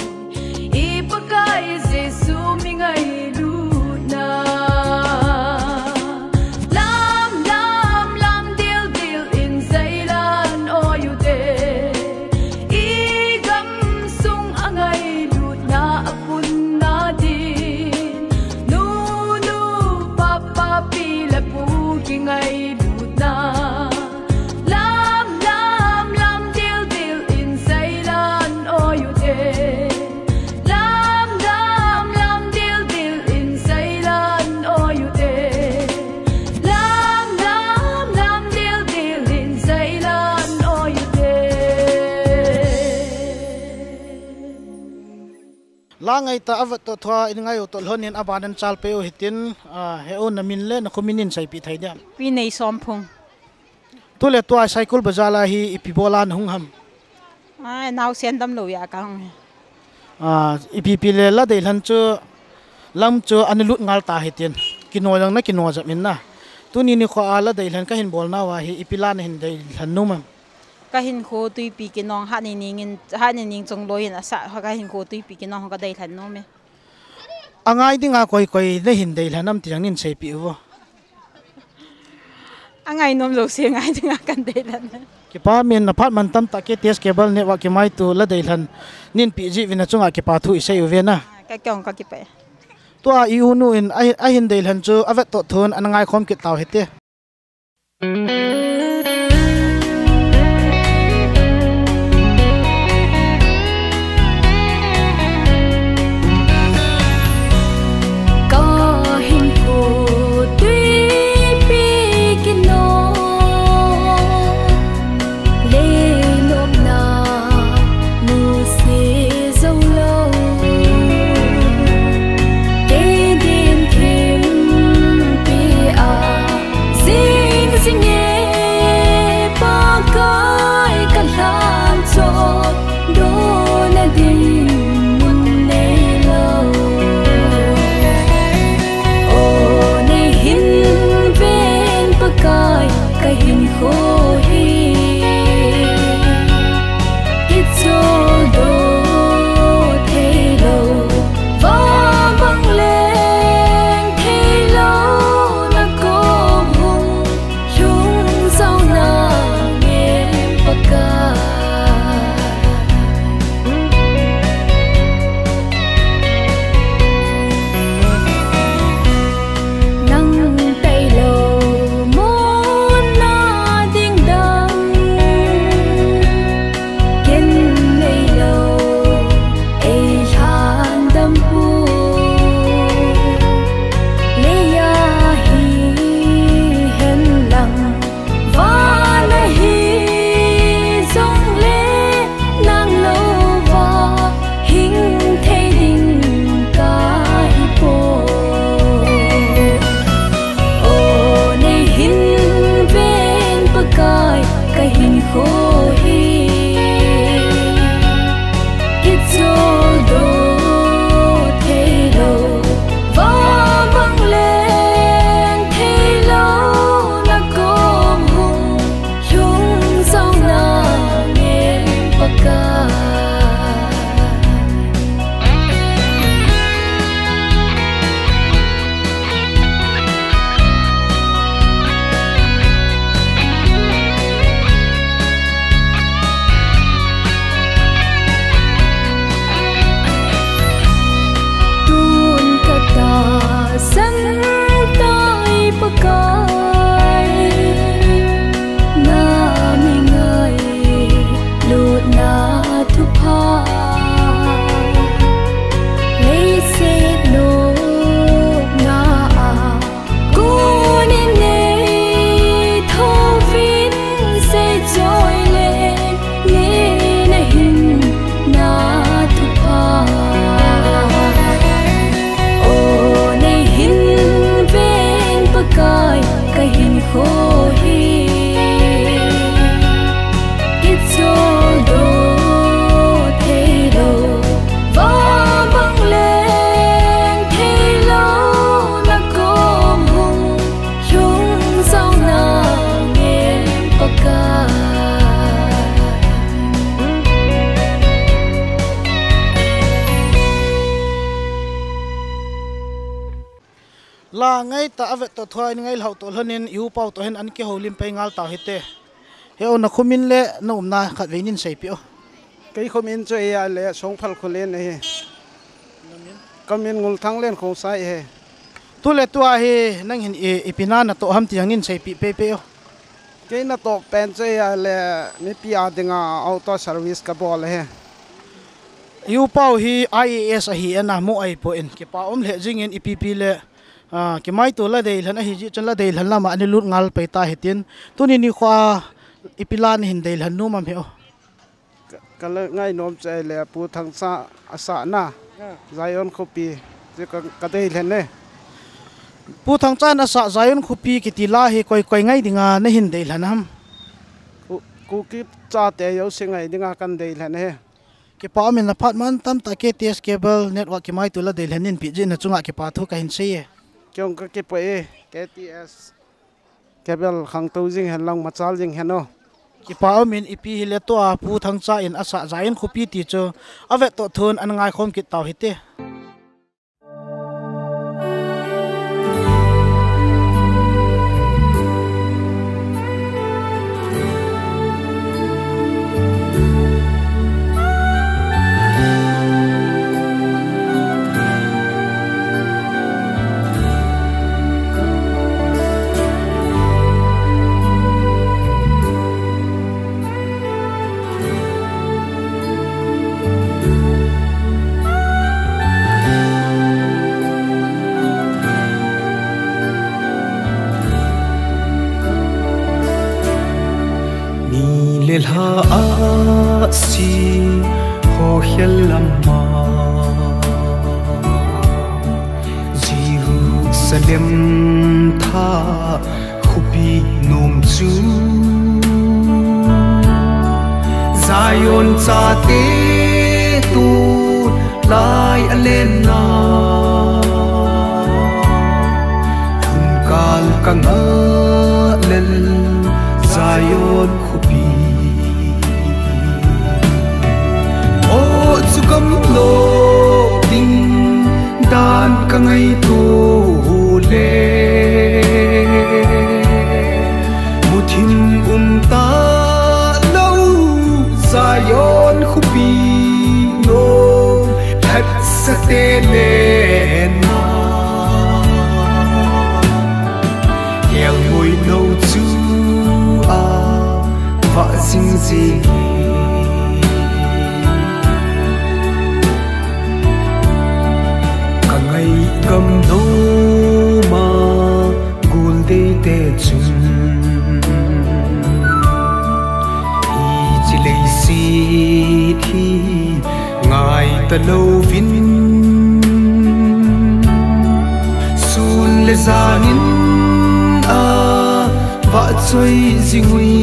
I Pakai Jesu mi ngailutna. Lam, lam, lam dildil in seilan oi ute. I gamsung a ngailutna a punna din. Nu, nu, pa, pa, pi le pu kingailutna. Lam, lam, lam dildil in seilan oi ute. Lam, lam, lam dildil in seilan oi ute. Lam, lam, lam dildil in seilan oi ute. La ngai ta avat to thua in ngai u to lhon in aban in chal pe u hitin, a, he u na min le na khu min in seipi thei diam. Pi Nei Somphung. Tu le tua Saikul Bazar la hi ipi bola na hung ham? Ai, nau sen dam lo ya ka hung. A, ipi pi le la deilhen chu lam chu ana lut ngal ta hitin. Kino jang na kino jam in na. Tuni nikho a la deilhen ka hin bol nau a hi ipi la na hin deilhen nom am? Ka hinkho tuipi kinong ha ni ning in, ha ni ning chung loi in asa, ka hinkho tuipi kinong ka deilhen nom e. A ngai dinga koi koi na hin deilhen am ti jang nin seipi u vo. A ngai nom jouse ngai dinga kan deilhen. Kipa min na phat man tam ta K T S Cable Network kimaito la deilhen nin pi ji vin a chunga kipa thu i sei u ve na. Ka kyong ka kipa e. Tua i u nu in a, a hin deilhen chu a vet to thun an ngai khom kit tau hite. La ngai ta avet to thua in ngai lhau to lhonin i u pau to hin an kihoulim pei ngal tau hite. He o, na khumin le na umna khat vei nin seipeh o. Kei khumin chu ei ale Songphal Khullen ahi. Kamin Ngulthanglen Khongsai ahi. Tu le tua hi nang hin i, ipi na na to ham ti jang nin seipeh pei pei o. Kei na to pen chu ei ale mipi a dinga auto service ka bol ahi. I u pau hi I A S ahi ena mu ai po in kipa um le jingin ipi pi le Ah, kimaitu la deilhen ahi jeh chun la deilhen lama ani lut ngal pei ta hitin. Tuni nikho a ipi la na hin deilhen nom am he o. Ka, ka la ngainom chu ei le Pu Thangcha asah na. Ah. Zion Khopi. Chu ka, ka deilhen e. Pu Thangcha in asah Zion Khopi kiti la hi koi, koi ngai dinga na hin deilhen ham. Ku, Kuki chate jouse ngai dinga kan deilhen e. Kipa umin na phat man tamtah K T S Cable Network kimaitu la deilhen in pi jeh in na chunga kipa thu ka hin sei e. Kei jong ka kipa e, K T S Cable khangtou jing hen lang machal jing hen o. Kipa umin ipi hile tua Pu Thangcha in asah Zion Khopi ti chu avet to thun an ngaikhom kit tau hite. Ni le lha a si ho hial lama Jerusalem tha khopi nom chu Zion chate tu lai a len na. Lhun kal ka ngah lel Zion khopi. O chu gamlo ding dan ka ngaito le. Muthim um talou Zion khopi nom lhatsate le na. Kelngoi nou chu a vah jing jing. Ka ngai gam nou ma gul dei te chun. Hiche leiset hi ngai talouvin. Sun le jan in a vah choi jing ui.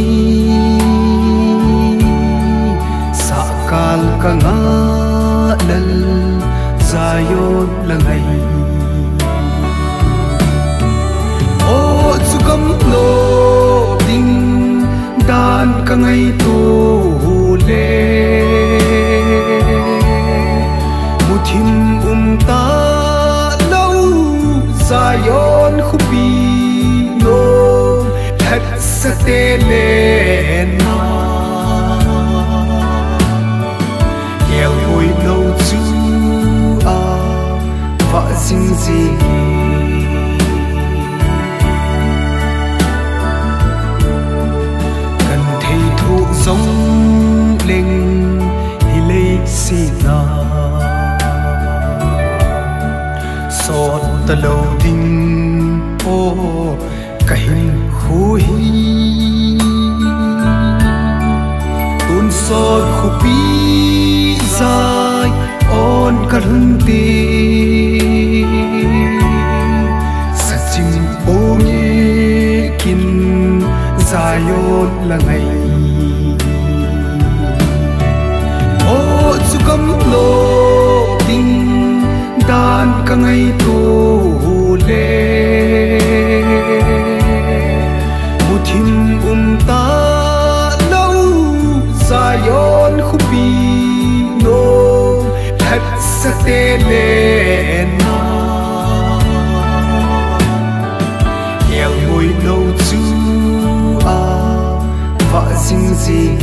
Sahkal ka ngah lel Zion la ngai. O chu gamlo ding dan ka ngaito le. Muthim um talou Zion khopi nom lhatsate le na. Kelngoi nou chu a vah jing jing. Kan thei thoh jong leng hi leiset a sot talou ding o. Ka hinkho hi tonsot khopi Zion ka lhun te. Sachim o nge kin Zion la ngai. O chu gamlo ding dan ka ngaito le. Muthim um talou Zion khopi nom lhatsate le na. Sing sing.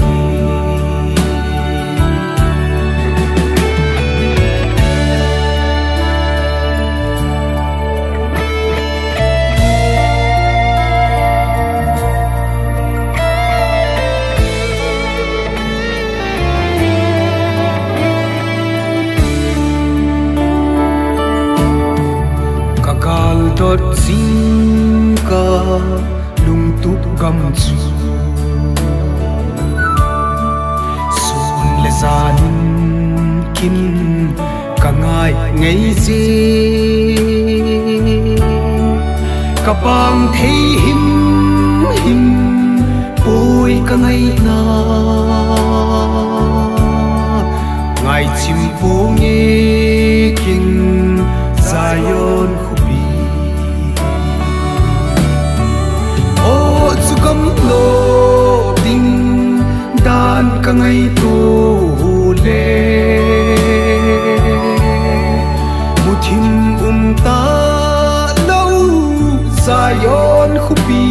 Ka gal dot sing ka lungtup gam chu sun le jan in kin ka ngai ngai je. Ka pang thei him him poi ka ngaina. Ngai chim po nge kin Zion khopi. O chu gam lo ding dan ka ngaito le. Muthim um ta lo Zion khopi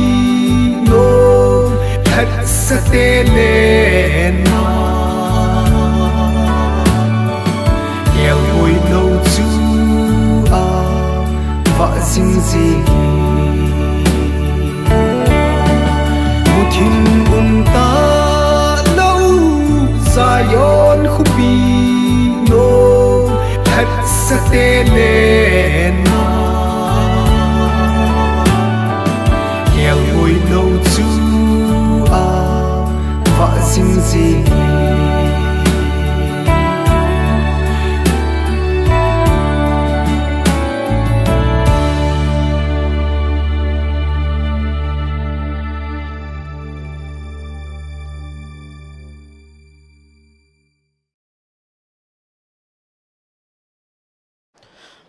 no phatsate le na. Kel hoi no chu a va zing zing. Muthim um ta lo Zion khopi no phatsate le na. Kel hoi no chu a va zing zing.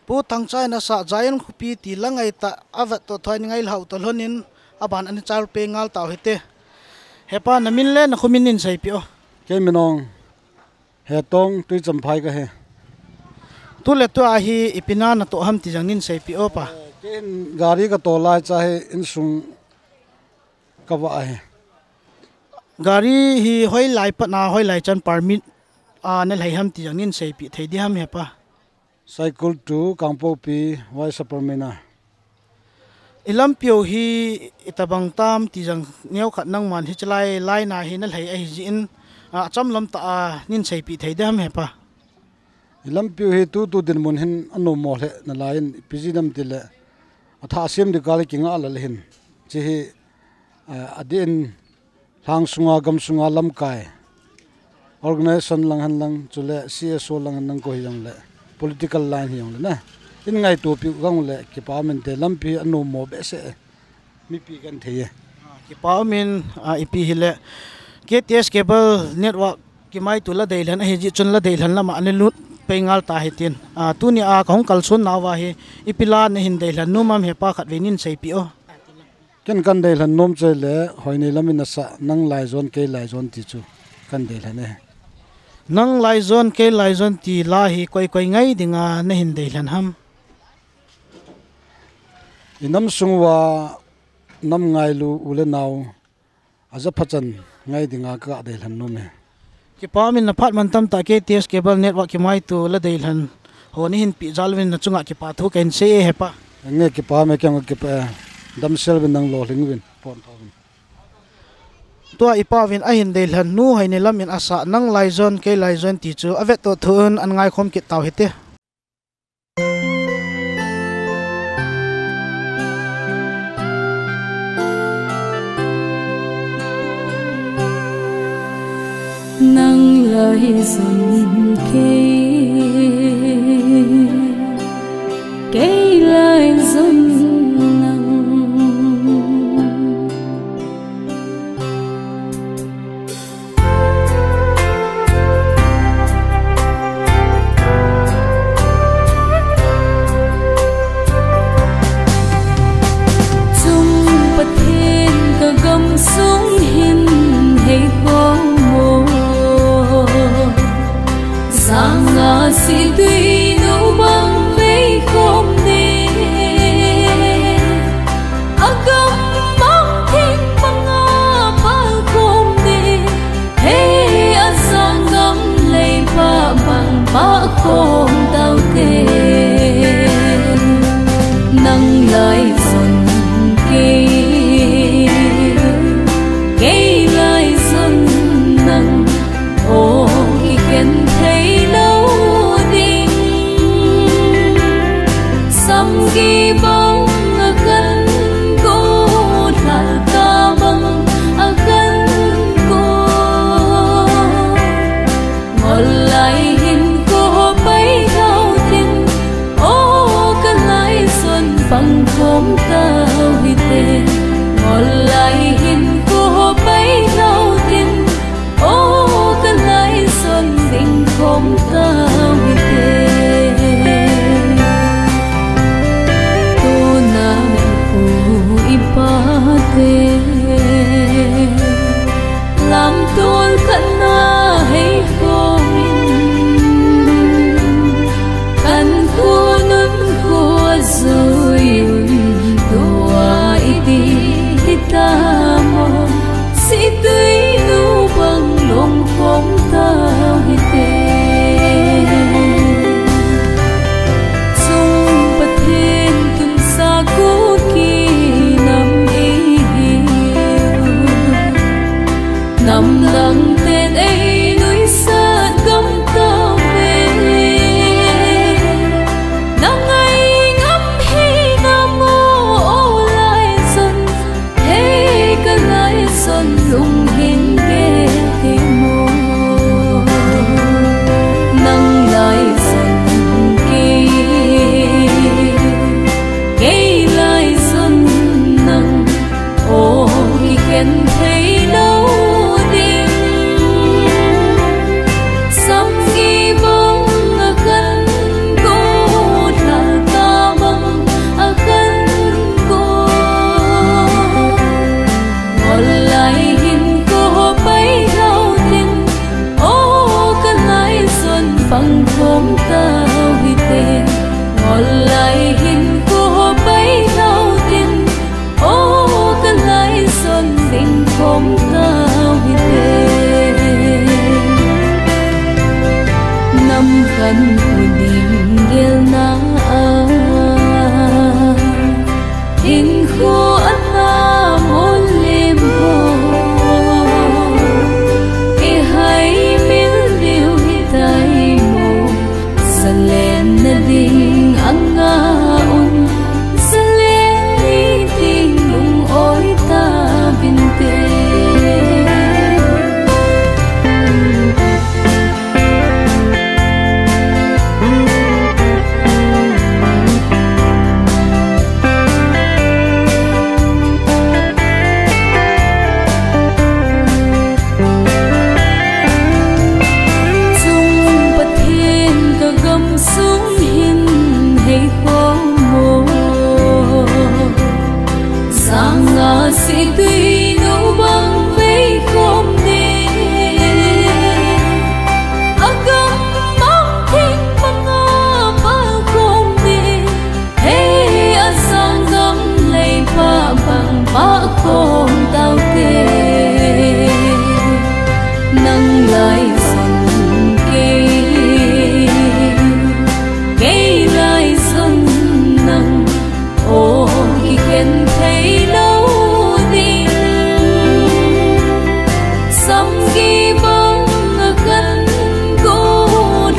Pu Thangchai in asah Zion khopi ti la ngai ta a vet to thoi ni ngai lau to lhonin aban ani char pe ngal tau hite. Hepa, na min le na khomin nin seipi o. Kei min ong Hetong Tuichamphai ka hi. Tu le tu a hi ipi na na to ham ti jang nin seipi o pa. Kei in gari ka to lai cha hi insung ka va ahi. Gari hi hoilai pat na hoilai chan permit a na lhai ham ti jang nin seipi thei di ham hepa. Saikul to Kangpokpi vai sa permit na. I lampiu hi itabang tam ti jang neo khat nangman hi chalai lai na hi na lhai ahi jin a cham lam ta a nin seipi thei di ham hepa. I lampiu hi tu tu din mun hin anu mo le na lai in ipi ji nam ti le a tha sim di kal ki nga la le hin. Chi hi a din Lhang sunga, gam sunga lamkai, organization lang hen lang, chule C S O lang hen lang ko hi jong le, political line hi jong le na. In ngaito piu gang le, kipa min te lampi anu mo be se. Mipi kan thei e. Kipa min, a, ipi hi le. K T S Cable Network kimai tu la dei lhan, ahi ji chun la dei lhan lama ani lut pei ngal ta hi tin. A, tuni a ka hung kal sun na va hi, ipi la na hin dei lhan nu mam hepa khat ve nin seipi o. Ken kan dei lhan nom chai le, hoi nei lam in asah, nang laijon, kei laijon ti chu kan dei lhan e. Nang laijon, kei laijon ti la hi koi koi ngai dinga na hin dei lhan ham? I nam sung uva nam ngailu u le nau a ja pha chan ngai dinga ka dei lhan nom e. Kipa min na phat man tam ta K T S Cable Network kimai tu la dei lhan ho ni hin pi jal vin na chunga kipa thu ken sei e hepa. Nge kipa me keng kipa e. Damsel vin nang lo hling vin pon tho vin. Tua ipa vin a hin dei lhan nu hai ni lam in asah nang laijon kei laijon ti chu a vet to thu in an ngai khom kit tau hite. Nang laijon kei, kei laijon nang. Chung Pathen ka gam sung hin hei pom mo. Sanga Zon kei, kei lai zon nang, o kikhen thei lo ding. Samgi bang a kan go, lhalka bang a kan go. Ngol lai hin ko pai thau tin, o ka lai zon pang khom tau hite. Ngol lai hin ko pai thau tin, o ka lai zon ding khom tau hite. Tuna i pu i pa te, lamtol khat na hei khom in, kan khonung khua zui un, tua i ti hita mo, Situinu bang long khom tau hite. Chung Pathen tun sa Kuki nam i hi u. Nam dang ten ei nuisat gam tau ve. Na ngai ngam hi nam o, o lai zon, hei ka lai zon lung hin gel thei mo. Nang lai zon kei, kei lai zon nang, o kikhen thei lo ding. Samgi bang a kan go, lhalka bang a kan go. Ngol lai hin ko pai thau tin, o ka lai zon pang khom tau hite. Ngol lai hin ko pai thau tin, o ka lai zon ding khom tau hite. Nam khat u ding gelna a, hinkho a na mol lem ho, i hai mil diu hitai mo. Zalen na ding anga un, zalen ni ding lung oi ta vinte. Chung Pathen ka gam sung hin hei khom mo. Sanga Situinu bang vei khom ding. A gam mang thing panga pal khom ding. Hei a sang gam lei pa bang pa khom tau te. Nang lai zon kei, kei lai zon nang, o kikhen thei lo ding. Samgi bang a kan go,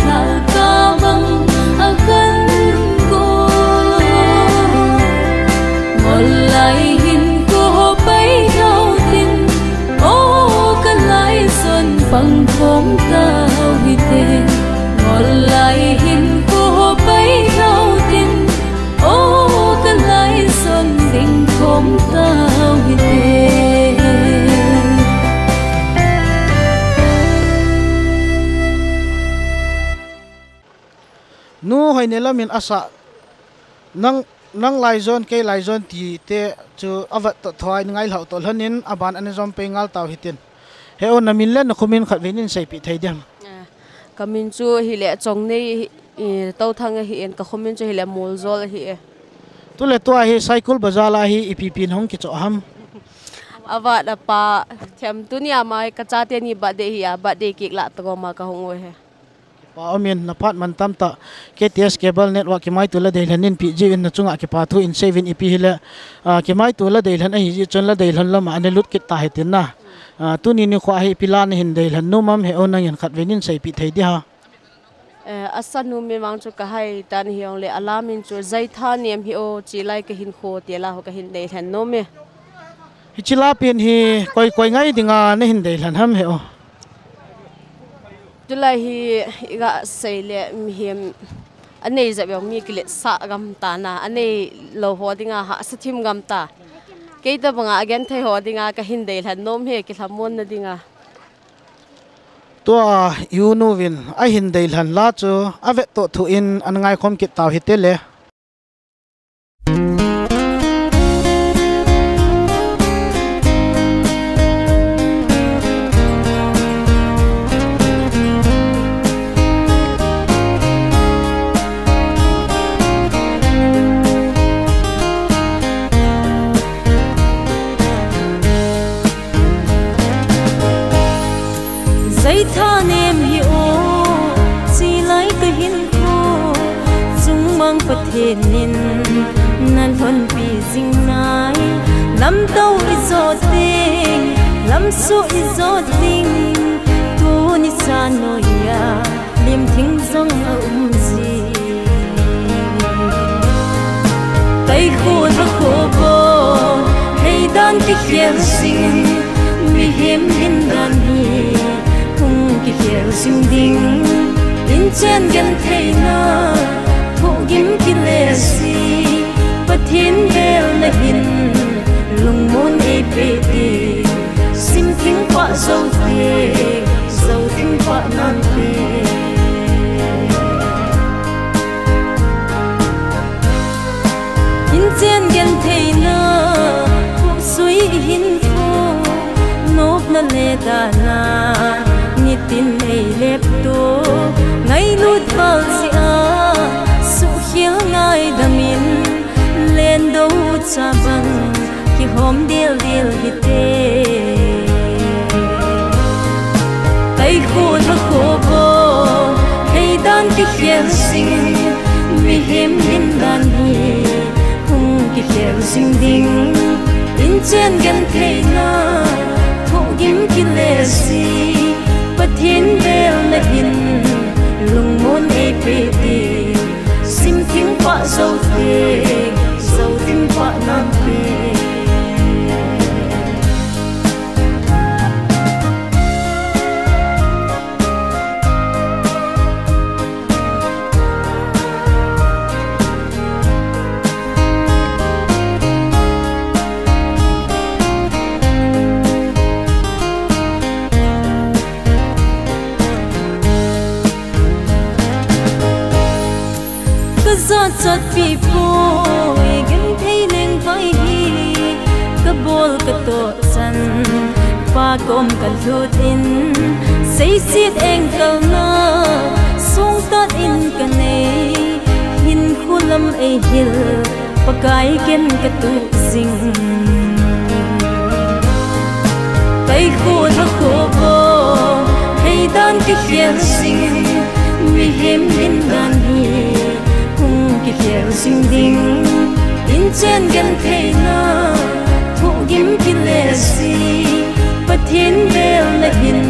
lhalka bang a kan go. Ngol lai hin ko pai thau tin, o ka lai zon pang khom tau hite. Ngol lai hin ko pai thau tin, o ka lai zon ding khom tau hite. Nu Hoineilam in asa, nang, nang lai zon, kei lai zon ti te chu avat to thoi ngai lhau to lhonin aban ana zom pei ngal tau hitin. He o, na min le na khomin khat venin seipeh thei diam? Ah, ka min chu hile Chongnei, i, Touthang ahi in, ka khomin chu hile Moljol ahi e. Tule tua hi Saikul Bazar la hi ipi pi in hung kichoh ham? Avat apa, thiam tunia ma ka chate ni birthday hi a, birthday cake la tagoma ka hung u he. Pa umin, naphat man tamtah K T S Cable Network Kimaitu Ladeilhen in pi jiuvin nachunga kipa thu in seuvin ipi hile, ah, Kimaitu Ladeilhen ahi ji chun Ladeilhen lama ana lut kit tahen tin na. Ah, tuni nikho hi ipi la nahin deilhen nom am he o, nangin khatvei nin seipeh thei ding ham. Eh, asa nom mi vang chu kahai tan hijongle alamin chu Jaitha nem hi o, chilai kahinkho ti la ho kahin deilhen nom e. Hiche la pen hi koi koi ngai dinga nahin deilhen ham he o. Tulai hi iga seile mihem anei jep jong mi kiletsah gam ta na, anei lou ho dinga hahsa thim gam ta. Kei tabanga agenthei ho dinga kahin deilhen nom e, kilhamon na dinga. Tua i u nu vin ahin deilhen la chu avet toh thu in ana ngaikhom kit tau hite le. Jaitha nem hi o, chilai kahinkho chungmang Pathen in nalhonpi jing nai. Lamtou ijot ding, lamsuh ijot ding, tuni chan noiya limthing jong aum ji. Taikho thakho bou, theidan kikhel jing, mihem hindan hi hung kikhel jing ding. Inchen gentheina, thohgim kile ji, Pathen belna hin lungmon eipeh ding. Simthing pah joute, jothing pah nante. Inchen gentheina, khuhsui hinkho, nopna le dahna, nitin eilepto, ngailut val jeh a, suhkhel ngaidam in, lendou chabang kihom dildil hite. Taikho thakho bou, theidan kikhel jing, mihem hindan hi hung kikhel jing ding. Inchen gentheina, thohgim kile ji, Pathen belna hin lungmon eipeh ding. Simthing pah joute, jothing pah nante. Kajachatpi poi, genthei lengvai hi kabol katoh chan, Pa kom kalut in, seiset engkalna songtat in kanei, hinkho lam eihil, Pakai ken katuh jing. Taikho thakho bou, theidan kikhel jing, mihem hindan hi hung kikhel jing ding. Inchen gentheina, thohgim kile ji, Pathen belna hin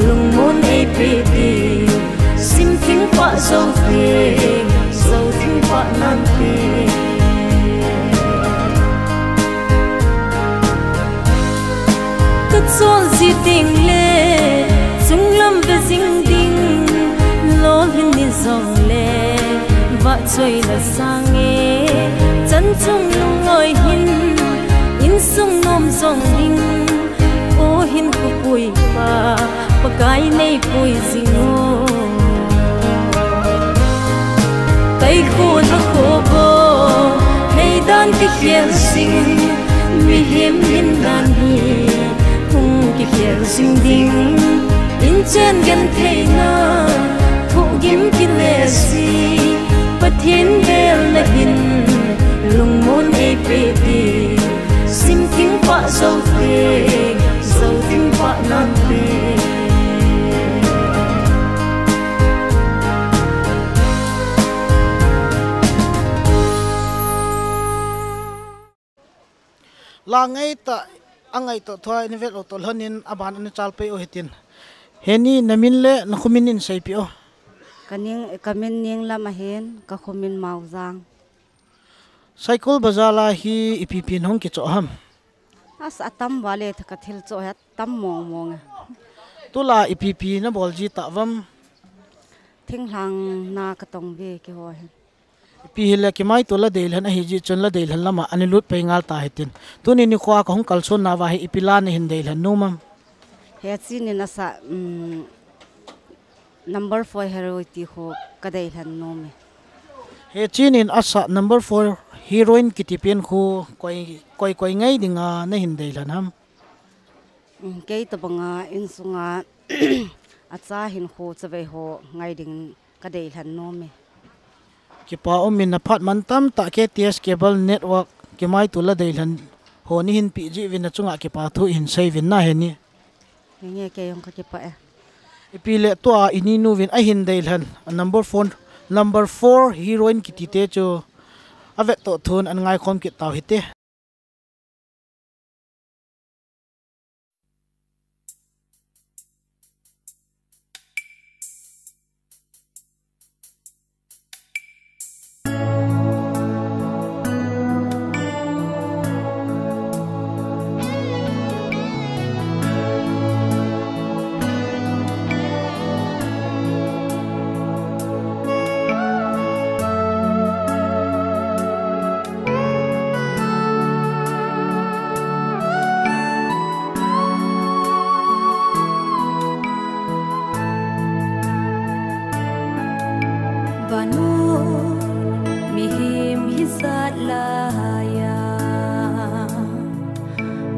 lungmon eipeh ding. Simthing pah joute, jothing pah nante. Kachol ji tengle, chunglam ve jing ding, lolhin ni jongle, vahchoina sange, chan chung lungoi hin, insung nom jong ding, o hinkho puipa, Pakai neipui jing o. Taikho thakho bou, theidan kikhel jing, mihem hindan hi hung kikhel jing ding. Inchen gentheina, thohgim kile ji, Pathen belna hin lungmon eipeh ding. Simthing pah joute, jothing pah nante. La ngai ta, a ngai to thua in vet lo to lhonin aban an chal pei o hitin. Heni na min le na khumin in sei pi o. Ka ning, ka min Ninglam ahin, ka khumin Maujang. Saikul bazar la hi ipi pi hung kicho ham? As atam vale tha ka thil cho he tam mong mong e. Tula ipi pi na bol ji ta vam? Thinglhang na ka tong ve ki ho he. Ipi hile kimai tu la deilhen ahi ji chun la deilhen lama ani lut pei ngal ta hitin. Tuni ni khua ka hung kalson na va hi ipi la na hin deilhen nu mam? He chi ni na sa, um, number four heroine ti ho ka deilhen nu me. He chi nin asa number four heroine kiti pen khu koi, koi, koi ngai dinga na hin deilhen ham? Um, kei ta banga insunga acha hin khu chavei ho ngai ding ka deilhen nu me. Kipa um in na phat man tam ta K T S Cable Network kimai tu la deilhen ho ni hin pi ji vin na chunga kipa thu hin sei vin na he ni. Nge kei hung ka kipa e. Ipi le tua ini nu vin a hin deilhen a number four, number four heroine kiti te chu a vet to thun an ngai khom kit tau hite. Vanu mihem hi zat laiya,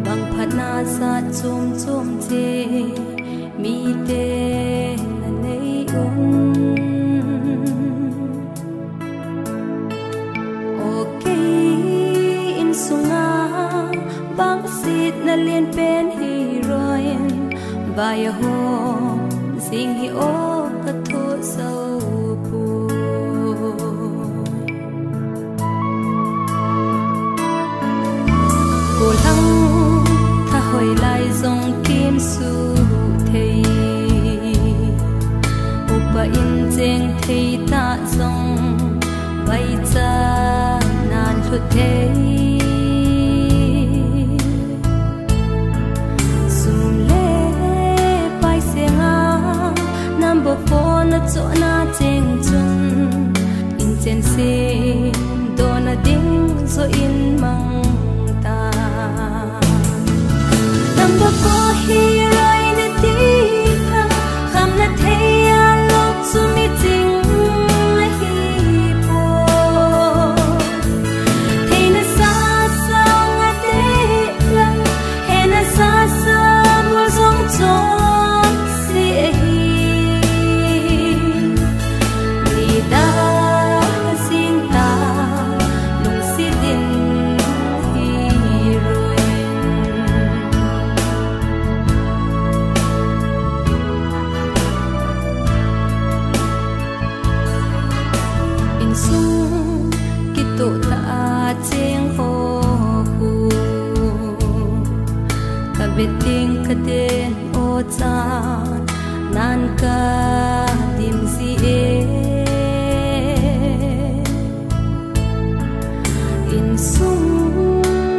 bang phatna zat chom chom che mite na nei un. Okay, insunga bang sit na lien pen heroine, vai a ho zing hi o ka tho sau pu. Gollhang tha hoi lai zong kim su thei, upa in cheng thei ta zong vai cha nan hlut thei. Sum le pai senga number four na chohna cheng chun, in chen sin dona ding zo in mang ta. Number four heroine ti kha, kham na thei a lok chu mi ching ahi po. Theina sa sang a te lang, hena sa sa mo zong chon si ahi. Ni da sing ta lungsitin heroine. Insung kituh ta a cheng ho hu, ka beting ka den o chan nan ka dim zi e. Insung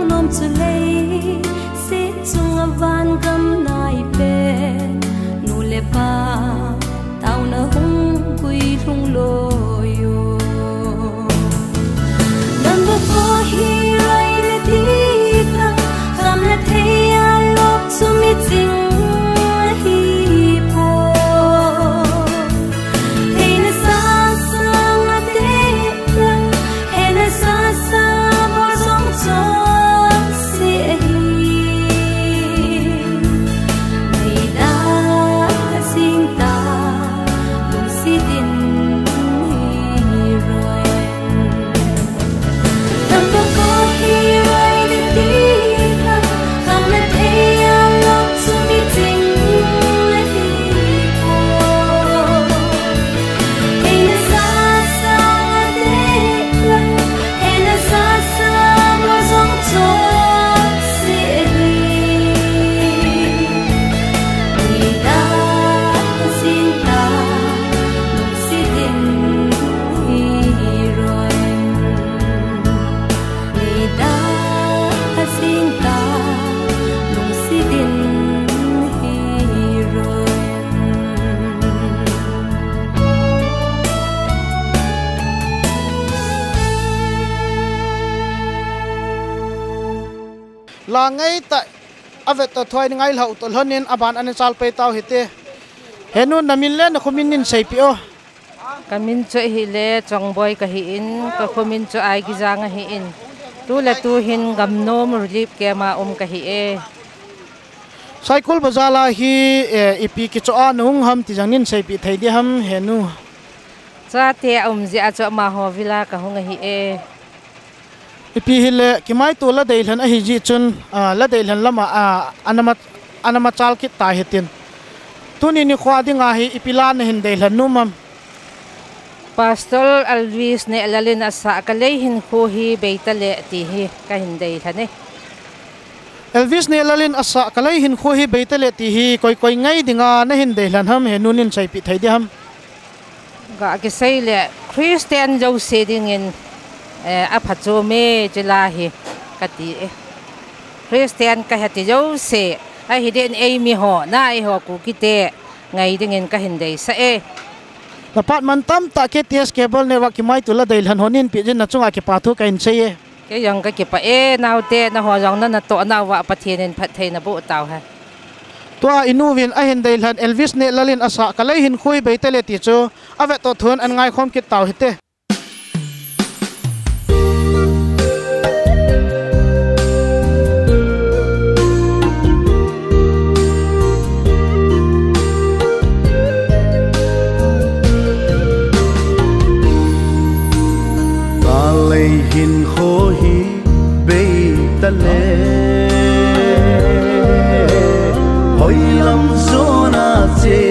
nom chu lei, sit chunga van gam nai pen, nu le pa tauna hung gui lhung lo yo. Number four heroine ti kha, kham na thei a lok chu mi ching ahi po. Theina sa sang a te lang, hena sa sa mo zong chon si ahi. Nei da sing ta lungsitin hi. La ngai ta, a vet to thoi ngai lhau to lhonin a ban an chal pei tau hite. Henu na min le na khumin nin seipih o. Ka min chu ahile Chongboi ka hi in, ka khumin chu Aigijang ahi in. Tu le tu hin Gamnom Relief Camp a um ka hi e. Saikul Bazar la hi, eh, ipi kicho a na hung ham ti jang nin seipih thei di ham henu. Chate a um jeh a chu amaho vila ka hung ahi e. Ipi hile, kimaito la deilhen ahi jeh chun, ah, la deilhen lama, ah, anama, anama chal kit ta hitin. Tuni nikho dinga hi ipi la na hin deilhen nom am? Pastor Elvis Nehlal in asah Ka Lei Hinkho Hi Beita Le ti hi ka hin deilhen e. Elvis Nehlal in asah Ka Lei Hinkho Hi Beita Le ti hi koi koi ngai dinga na hin deilhen ham henu nin seipih thei di ham? Ga kisei le Christian jouse dingin, eh, apha chom e, chula hi kati e. Christian kahi ti jouse, ahi din eimi ho, na eiho Kuki te ngai dingin ka hin deisah e. Na pat man tamtah K T S Cable Network kimaito la deilhen ho nin peh jin na chunga kipa thu ka hin sei e. Kei jong ka kipah e, naote, naho jong na, na toh nauva Pathen in phattheina boh tau hen. Tua i nu vin a hin deilhen Elvis Nehlal in asah Ka Lei Hinkho Hi Beita Le ti chu a vet to thun an ngaikhom kit tau hite. Ka lei hinkho hi beita le, hoilam jona che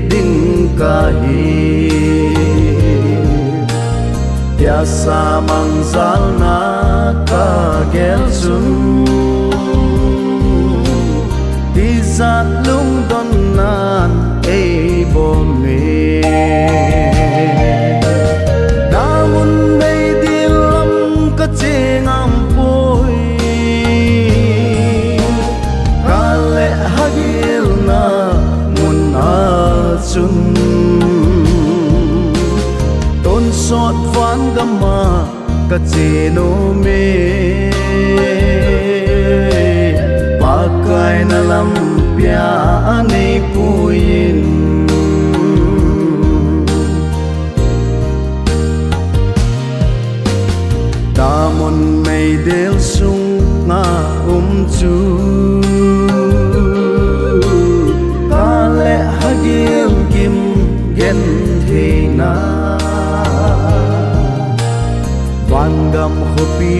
ding kahi. Tia samang jalna ka gel chun, tijat lungdon nan ei bom e. Damun meidil lam ka che ngam poi, ka le hagilna mun a chun. Tonsot van gam a ka che nom e, Pakai na lampi a nei pui in. Damun meidil sunga um chu, ka le hagil gim gentheina, van gam khopi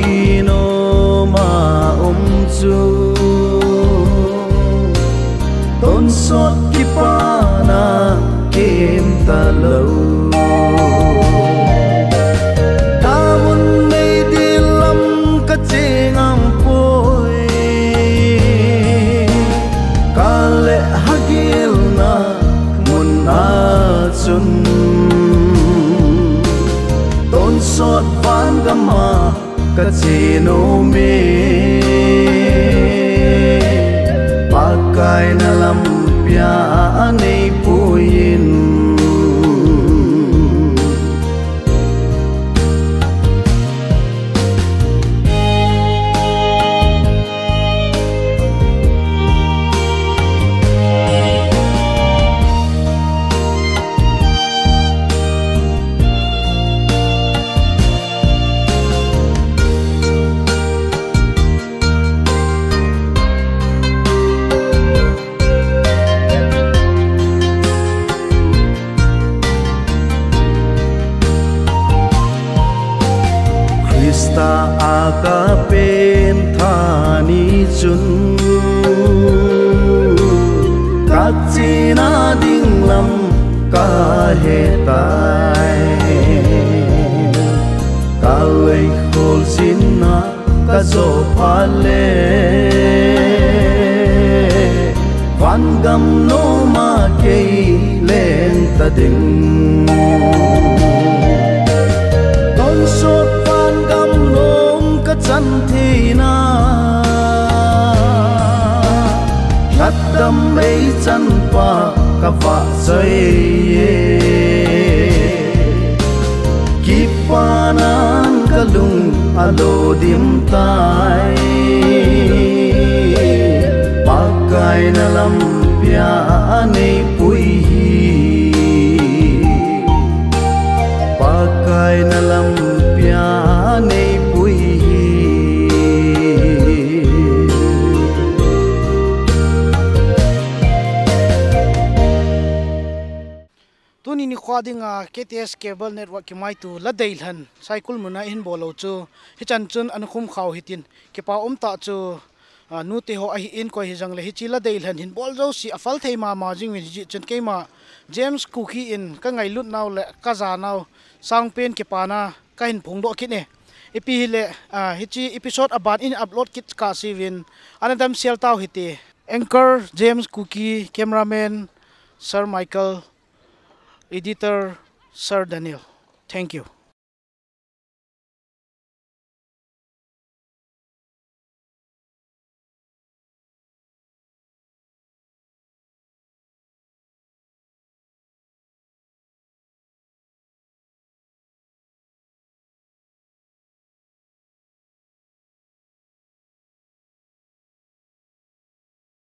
nom a um chu, tonsot kipana kem talou. Damun meidil lam ka che ngam poi, ka le hagilna mun a chun. Tonsot van gam a ka che nom e, Pakai na lampi a nei pui in. Christa a ka pengthah ni chun, ka chena ding lam ka hetai. Ka lei khol jinna ka jo phat le, van gam nom a kei leng ta ding. Tonsot van gam nom ka chan theina, lhatdam ei chan pa ka vahchoi e. Kipanan ka lung a lo dim tai. Pa dinga K T S Cable Network kimaitu la deilhen Saikul muna ihin bol u chu, hichan chun ana khum khau hitin, kipa um tah chu, a, nute ho ahi in koi hijongle hiche la deilhen hin bol jouse a phal thei mama jing uvin hijeh chun keima James Kuki in ka ngailut nau le ka ja nau sangpen kipana kahin phongdoh kit e. Ipi hile, a, hiche episode aban in upload kit kah seuvin ana damsel tau hite. Anchor James Kuki, cameraman Sir Michael, editor Sir Daniel. Thank you.